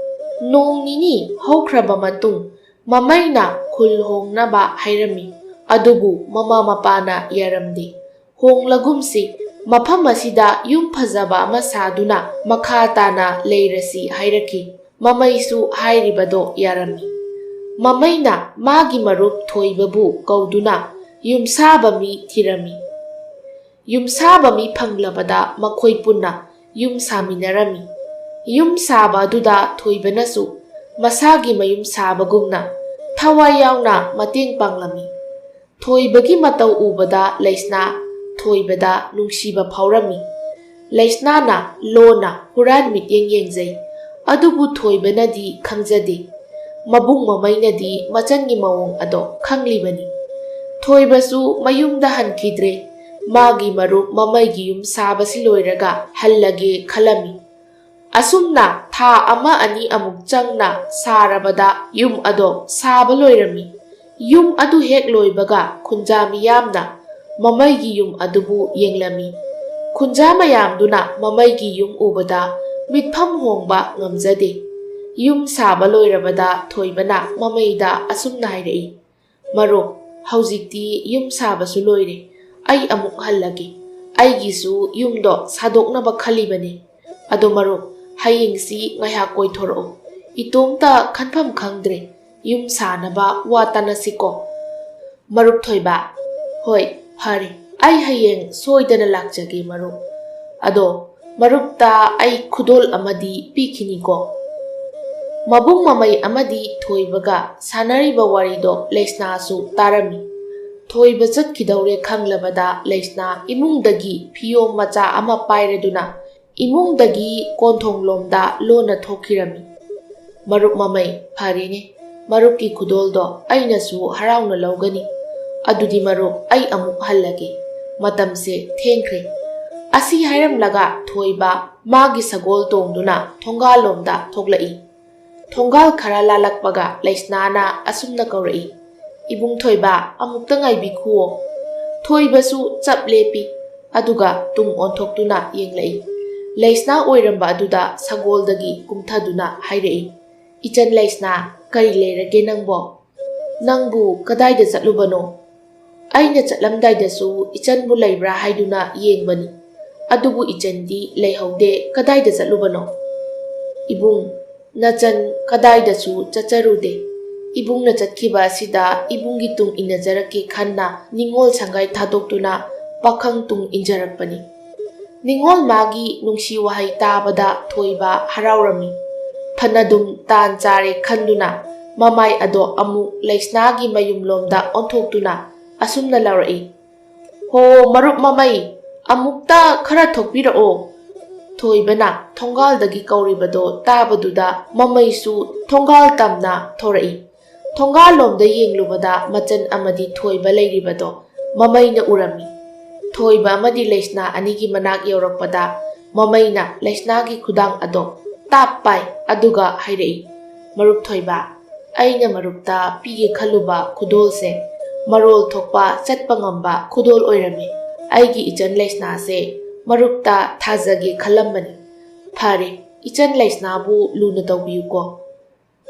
ꯅꯣꯡ ꯅꯤꯅꯤ ꯍꯧꯈ꯭ꯔꯕ ꯃꯇꯨꯡ ꯃꯃꯩꯅ ꯈꯨꯜ ꯍꯣꯡꯅꯕ ꯍꯥꯏꯔꯝꯃꯤ꯫ ꯑꯗꯨꯕꯨ ꯃꯃꯥ ꯃꯄꯥꯅ ꯌꯥꯔꯝꯗꯦ꯫ "ꯍꯣꯡꯂꯒꯨꯝꯁꯤ, ꯃꯐꯝ ꯑꯁꯤꯗ ꯌꯨꯝ ꯐꯖꯕ ꯑꯃ ꯁꯥꯗꯨꯅ ꯃꯈꯥ ꯇꯥꯅ ꯂꯩꯔꯁꯤ" ꯍꯥꯏꯔꯛꯈꯤ꯫ ꯃꯃꯩꯁꯨ ꯍꯥꯏꯔꯤꯕꯗꯣ ꯌꯥꯔꯝꯃꯤ꯫ ꯃꯃꯩꯅ ꯃꯥꯒꯤ ꯃꯔꯨꯞ ꯊꯣꯏꯕꯕꯨ ꯀꯧꯗꯨꯅ ꯌꯨꯝꯁꯥꯕ ꯃꯤ ꯊꯤꯔꯝꯃꯤ꯫ ꯌꯨꯝꯁꯥꯕ ꯃꯤ ꯐꯪꯂꯕꯗ ꯃꯈꯣꯏ ꯄꯨꯟꯅ ꯌꯨꯝ ꯁꯥꯃꯤꯟꯅꯔꯝꯃꯤ꯫ ꯌꯨꯝ ꯁꯥꯕ ꯑꯗꯨꯗ ꯊꯣꯏꯕꯅꯁꯨ ꯃꯁꯥꯒꯤ ꯃꯌꯨꯝ ꯁꯥꯕꯒꯨꯝꯅ ꯊꯋꯥꯏ ꯌꯥꯎꯅ ꯃꯇꯦꯡ ꯄꯥꯡꯂꯝꯃꯤ꯫ ꯊꯣꯏꯕꯒꯤ ꯃꯇꯧ ꯎꯕꯗ ꯂꯩꯁꯅꯥ ꯊꯣꯏꯕꯗ ꯅꯨꯡꯁꯤꯕ ꯐꯥꯎꯔꯝꯃꯤ꯫ ꯂꯩꯁꯅꯥꯅ ꯂꯣꯟꯅ ꯍꯨꯔꯥꯟ ꯃꯤꯠꯌꯦꯡ ꯌꯦꯡꯖꯩ, ꯑꯗꯨꯕꯨ ꯊꯣꯏꯕꯅꯗꯤ ꯈꯪꯖꯗꯦ꯫ ꯃꯕꯨꯡ ꯃꯃꯩꯅꯗꯤ ꯃꯆꯟꯒꯤ ꯃꯑꯣꯡ ꯑꯗꯣ ꯈꯪꯂꯤꯕꯅꯤ꯫ ꯊꯣꯏꯕꯁꯨ ꯃꯌꯨꯝꯗ ꯍꯟꯈꯤꯗ꯭ꯔꯦ꯫ ꯃꯥꯒꯤ ꯃꯔꯨꯞ ꯃꯃꯩꯒꯤ ꯌꯨꯝ ꯁꯥꯕꯁꯤ ꯂꯣꯏꯔꯒ ꯍꯜꯂꯒꯦ ꯈꯜꯂꯝꯃꯤ꯫ ꯑꯁꯨꯝꯅ ꯊꯥ ꯑꯃ ꯑꯅꯤ ꯑꯃꯨꯛ ꯆꯪꯅ ꯁꯥꯔꯕꯗ ꯌꯨꯝ ꯑꯗꯣ ꯁꯥꯕ ꯂꯣꯏꯔꯝꯃꯤ꯫ ꯌꯨꯝ ꯑꯗꯨ ꯍꯦꯛ ꯂꯣꯏꯕꯒ ꯈꯨꯟꯖꯥ ꯃꯤꯌꯥꯝꯅ ꯃꯃꯩꯒꯤ ꯌꯨꯝ ꯑꯗꯨꯕꯨ ꯌꯦꯡꯂꯝꯃꯤ꯫ ꯈꯨꯟꯖꯥ ꯃꯌꯥꯝꯗꯨꯅ ꯃꯃꯩꯒꯤ ꯌꯨꯝ ꯎꯕꯗ ꯃꯤꯠꯐꯝ ꯍꯣꯡꯕ ꯉꯝꯖꯗꯦ꯫ ꯌꯨꯝ ꯁꯥꯕ ꯂꯣꯏꯔꯕꯗ ꯊꯣꯏꯕꯅ ꯃꯃꯩꯗ ꯑꯁꯨꯝꯅ ꯍꯥꯏꯔꯛꯏ, "ꯃꯔꯨꯞ, ꯍꯧꯖꯤꯛꯇꯤ ꯌꯨꯝ ꯁꯥꯕꯁꯨ ꯂꯣꯏꯔꯦ꯫ ꯑꯩ ꯑꯃꯨꯛ ꯍꯜꯂꯒꯦ꯫ ꯑꯩꯒꯤꯁꯨ ꯌꯨꯝꯗꯣ ꯁꯥꯗꯣꯛꯅꯕ ꯈꯜꯂꯤꯕꯅꯤ꯫ ꯑꯗꯣ ꯃꯔꯨꯞ, ꯍꯌꯦꯡꯁꯤ ꯉꯥꯏꯍꯥꯛ ꯀꯣꯏꯊꯣꯔꯛꯎ꯫ ꯏꯇꯣꯝꯇ ꯈꯟꯐꯝ ꯈꯪꯗ꯭ꯔꯦ꯫ ꯌꯨꯝ ꯁꯥꯅꯕ ꯋꯥ ꯇꯥꯅꯁꯤꯀꯣ?" ꯃꯔꯨꯞ ꯊꯣꯏꯕ, "ꯍꯣꯏ, ꯐꯔꯦ꯫ ꯑꯩ ꯍꯌꯦꯡ ꯁꯣꯏꯗꯅ ꯂꯥꯛꯆꯒꯦ ꯃꯔꯨꯞ꯫ ꯑꯗꯣ ꯃꯔꯨꯞꯇ ꯑꯩ ꯈꯨꯗꯣꯜ ꯑꯃꯗꯤ ꯄꯤꯈꯤꯅꯤꯀꯣ?" ꯃꯕꯨꯡ ꯃꯃꯩ ꯑꯃꯗꯤ ꯊꯣꯏꯕꯒ ꯁꯥꯟꯅꯔꯤꯕ ꯋꯥꯔꯤꯗꯣ ꯂꯩꯁꯅꯥꯁꯨ ꯇꯥꯔꯝꯃꯤ꯫ ꯊꯣꯏꯕ ꯆꯠꯈꯤꯗꯧꯔꯦ ꯈꯪꯂꯕꯗ ꯂꯩꯁꯅꯥ ꯏꯃꯨꯡꯗꯒꯤ ꯐꯤꯌꯣꯝ ꯃꯆꯥ ꯑꯃ ꯄꯥꯏꯔꯗꯨꯅ ꯏꯃꯨꯡꯗꯒꯤ ꯀꯣꯟꯊꯣꯡꯂꯣꯝꯗ ꯂꯣꯟꯅ ꯊꯣꯛꯈꯤꯔꯝꯃꯤ꯫ "ꯃꯔꯨꯞ ꯃꯃꯩ, ꯐꯔꯦꯅꯦ, ꯃꯔꯨꯞꯀꯤ ꯈꯨꯗꯣꯜꯗꯣ ꯑꯩꯅꯁꯨ ꯍꯔꯥꯎꯅ ꯂꯧꯒꯅꯤ꯫ ꯑꯗꯨꯗꯤ ꯃꯔꯨꯞ, ꯑꯩ ꯑꯃꯨꯛ ꯍꯜꯂꯒꯦ꯫ ꯃꯇꯝꯁꯦ ꯊꯦꯡꯈ꯭ꯔꯦ꯫" ꯑꯁꯤ ꯍꯥꯏꯔꯝꯂꯒ ꯊꯣꯏꯕ ꯃꯥꯒꯤ ꯁꯒꯣꯜ ꯇꯣꯡꯗꯨꯅ ꯊꯣꯡꯒꯥꯜꯂꯣꯝꯗ ꯊꯣꯛꯂꯛꯏ꯫ ꯊꯣꯡꯒꯥꯜ ꯈꯔ ꯂꯥꯜꯂꯛꯄꯒ ꯂꯩꯁꯅꯥꯅ ꯑꯁꯨꯝꯅ ꯀꯧꯔꯛꯏ, "ꯏꯕꯨꯡ ꯊꯣꯏꯕ, ꯑꯃꯨꯛꯇ ꯉꯥꯏꯕꯤꯈꯨꯑꯣ꯫" ꯊꯣꯏꯕꯁꯨ ꯆꯞ ꯂꯦꯞꯄꯤ, ꯑꯗꯨꯒ ꯇꯨꯡ ꯑꯣꯟꯊꯣꯛꯇꯨꯅ ꯌꯦꯡꯂꯛꯏ꯫ ꯂꯩꯁꯅꯥ ꯑꯣꯏꯔꯝꯕ ꯑꯗꯨꯗ ꯁꯒꯣꯜꯗꯒꯤ ꯀꯨꯝꯊꯗꯨꯅ ꯍꯥꯏꯔꯛꯏ, "ꯏꯆꯟ ꯂꯩꯁꯅꯥ, ꯀꯔꯤ ꯂꯩꯔꯒꯦ ꯅꯪꯕꯣ? ꯅꯪꯕꯨ ꯀꯗꯥꯏꯗ ꯆꯠꯂꯨꯕꯅꯣ?" "ꯑꯩꯅ ꯆꯠꯂꯝꯗꯥꯏꯗꯁꯨ ꯏꯆꯟꯕꯨ ꯂꯩꯕ꯭ꯔꯥ ꯍꯥꯏꯗꯨꯅ ꯌꯦꯡꯕꯅꯤ꯫ ꯑꯗꯨꯕꯨ ꯏꯆꯟꯗꯤ ꯂꯩꯍꯧꯗꯦ꯫ ꯀꯗꯥꯏꯗ ꯆꯠꯂꯨꯕꯅꯣ?" "ꯏꯕꯨꯡ, ꯅꯆꯟ ꯀꯗꯥꯏꯗꯁꯨ ꯆꯠꯆꯔꯨꯗꯦ꯫ ꯏꯕꯨꯡꯅ ꯆꯠꯈꯤꯕ ꯑꯁꯤꯗ ꯏꯕꯨꯡꯒꯤ ꯇꯨꯡ ꯏꯟꯅꯖꯔꯛꯀꯦ ꯈꯟꯅ ꯅꯤꯡꯉꯣꯜ ꯁꯪꯒꯥꯏ ꯊꯥꯗꯣꯛꯇꯨꯅ ꯄꯥꯈꯪ ꯇꯨꯡ ꯏꯟꯖꯔꯛꯄꯅꯤ꯫" ꯅꯤꯡꯉꯣꯜ ꯃꯥꯒꯤ ꯅꯨꯡꯁꯤ ꯋꯥꯍꯩ ꯇꯥꯕꯗ ꯊꯣꯏꯕ ꯍꯔꯥꯎꯔꯝꯃꯤ꯫ ꯐꯅꯗꯨꯝ ꯇꯥꯟ ꯆꯥꯔꯦ ꯈꯟꯗꯨꯅ ꯃꯃꯥꯏ ꯑꯗꯣ ꯑꯃꯨꯛ ꯂꯩꯁꯅꯥꯒꯤ ꯃꯌꯨꯝꯂꯣꯝꯗ ꯑꯣꯟꯊꯣꯛꯇꯨꯅ ꯑꯁꯨꯝꯅ ꯂꯥꯎꯔꯛꯏ, "ꯍꯣ, ꯃꯔꯨꯞ ꯃꯃꯩ, ꯑꯃꯨꯛꯇ ꯈꯔ ꯊꯣꯛꯄꯤꯔꯛꯑꯣ꯫" ꯊꯣꯏꯕꯅ ꯊꯣꯡꯒꯥꯜꯗꯒꯤ ꯀꯧꯔꯤꯕꯗꯣ ꯇꯥꯕꯗꯨꯗ ꯃꯃꯩꯁꯨ ꯊꯣꯡꯒꯥꯜ ꯇꯝꯅ ꯊꯣꯔꯛꯏ꯫ ꯊꯣꯡꯒꯥꯜꯂꯣꯝꯗ ꯌꯦꯡꯂꯨꯕꯗ ꯃꯆꯟ ꯑꯃꯗꯤ ꯊꯣꯏꯕ ꯂꯩꯔꯤꯕꯗꯣ ꯃꯃꯩꯅ ꯎꯔꯝꯃꯤ꯫ ꯊꯣꯏꯕ ꯑꯃꯗꯤ ꯂꯩꯁꯅꯥ ꯑꯅꯤꯒꯤ ꯃꯅꯥꯛ ꯌꯧꯔꯛꯄꯗ ꯃꯃꯩꯅ ꯂꯩꯁꯅꯥꯒꯤ ꯈꯨꯗꯥꯡ ꯑꯗꯣ ꯇꯥꯞ ꯄꯥꯏ, ꯑꯗꯨꯒ ꯍꯥꯏꯔꯛꯏ, "ꯃꯔꯨꯞ ꯊꯣꯏꯕ, ꯑꯩꯅ ꯃꯔꯨꯞꯇ ꯄꯤꯒꯦ ꯈꯜꯂꯨꯕ ꯈꯨꯗꯣꯜꯁꯦ ꯃꯔꯣꯜ ꯊꯣꯛꯄ ꯆꯠꯄ ꯉꯝꯕ ꯈꯨꯗꯣꯜ ꯑꯣꯏꯔꯝꯃꯤ꯫ ꯑꯩꯒꯤ ꯏꯆꯟ ꯂꯩꯁꯅꯥꯁꯦ ꯃꯔꯨꯞꯇ ꯊꯥꯖꯒꯦ ꯈꯜꯂꯝꯕꯅꯤ꯫ ꯐꯔꯦ, ꯏꯆꯟ ꯂꯩꯁꯅꯥꯕꯨ ꯂꯨꯅ ꯇꯧꯕꯤꯌꯨꯀꯣ꯫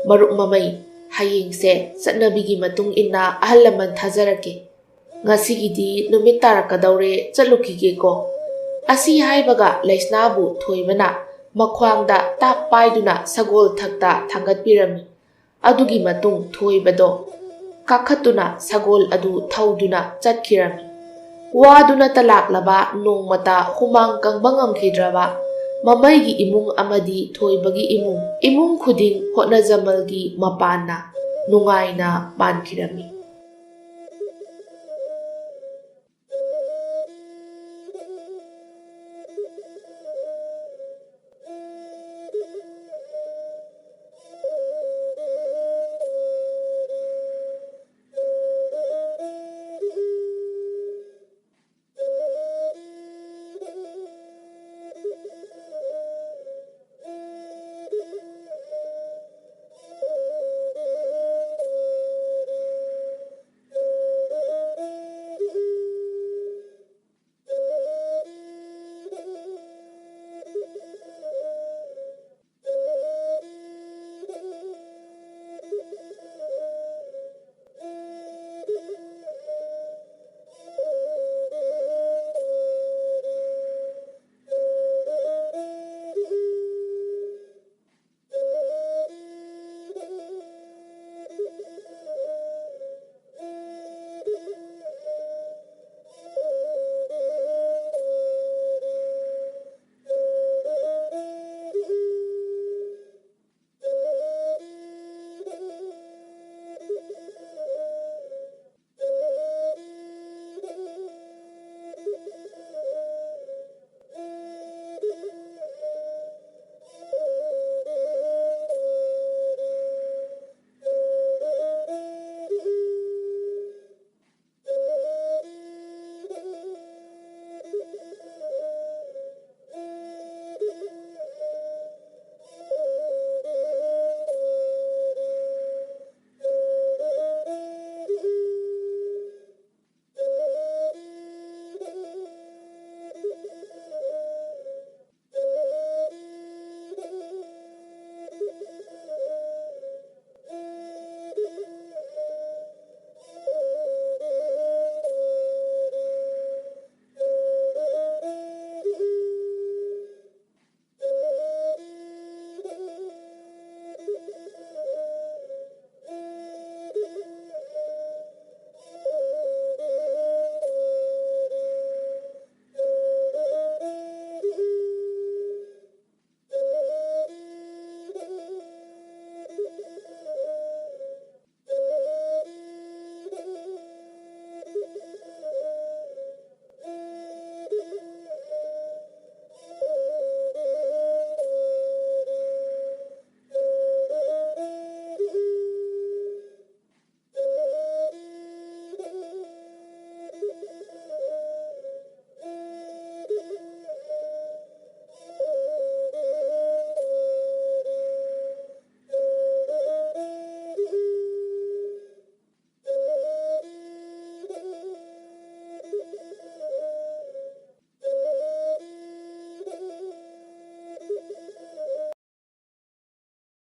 ꯃꯔꯨꯞ ꯃꯃꯩ, ꯍꯌꯦꯡꯁꯦ ꯆꯠꯅꯕꯤꯒꯤ ꯃꯇꯨꯡ ꯏꯟꯅ ꯑꯍꯜ ꯂꯃꯟ ꯊꯥꯖꯔꯛꯀꯦ꯫ ꯉꯁꯤꯒꯤꯗꯤ ꯅꯨꯃꯤꯠ ꯇꯥꯔꯛꯀꯗꯧꯔꯦ, ꯆꯠꯂꯨꯈꯤꯒꯦꯀꯣ꯫" ꯑꯁꯤ ꯍꯥꯏꯕꯒ ꯂꯩꯁꯅꯥꯕꯨ ꯊꯣꯏꯕꯅ ꯃꯈ꯭ꯋꯥꯡꯗ ꯇꯥꯞ ꯄꯥꯏꯗꯨꯅ ꯁꯒꯣꯜ ꯊꯛꯇ ꯊꯥꯡꯒꯠꯄꯤꯔꯝꯃꯤ꯫ ꯑꯗꯨꯒꯤ ꯃꯇꯨꯡ ꯊꯣꯏꯕꯗꯣ ꯀꯥꯈꯠꯇꯨꯅ ꯁꯒꯣꯜ ꯑꯗꯨ ꯊꯧꯗꯨꯅ ꯆꯠꯈꯤꯔꯝꯃꯤ꯫ ꯋꯥꯗꯨꯅꯇ ꯂꯥꯛꯂꯕ ꯅꯣꯡꯃꯇ ꯍꯨꯃꯥꯡ ꯀꯪꯕ ꯉꯝꯈꯤꯗ꯭ꯔꯕ ꯃꯃꯩꯒꯤ ꯏꯃꯨꯡ ꯑꯃꯗꯤ ꯊꯣꯏꯕꯒꯤ ꯏꯃꯨꯡ, ꯏꯃꯨꯡ ꯈꯨꯗꯤꯡ ꯍꯣꯠꯅꯖꯃꯜꯒꯤ ꯃꯄꯥꯟꯅ ꯅꯨꯡꯉꯥꯏꯅ ꯄꯥꯟꯈꯤꯔꯝꯃꯤ꯫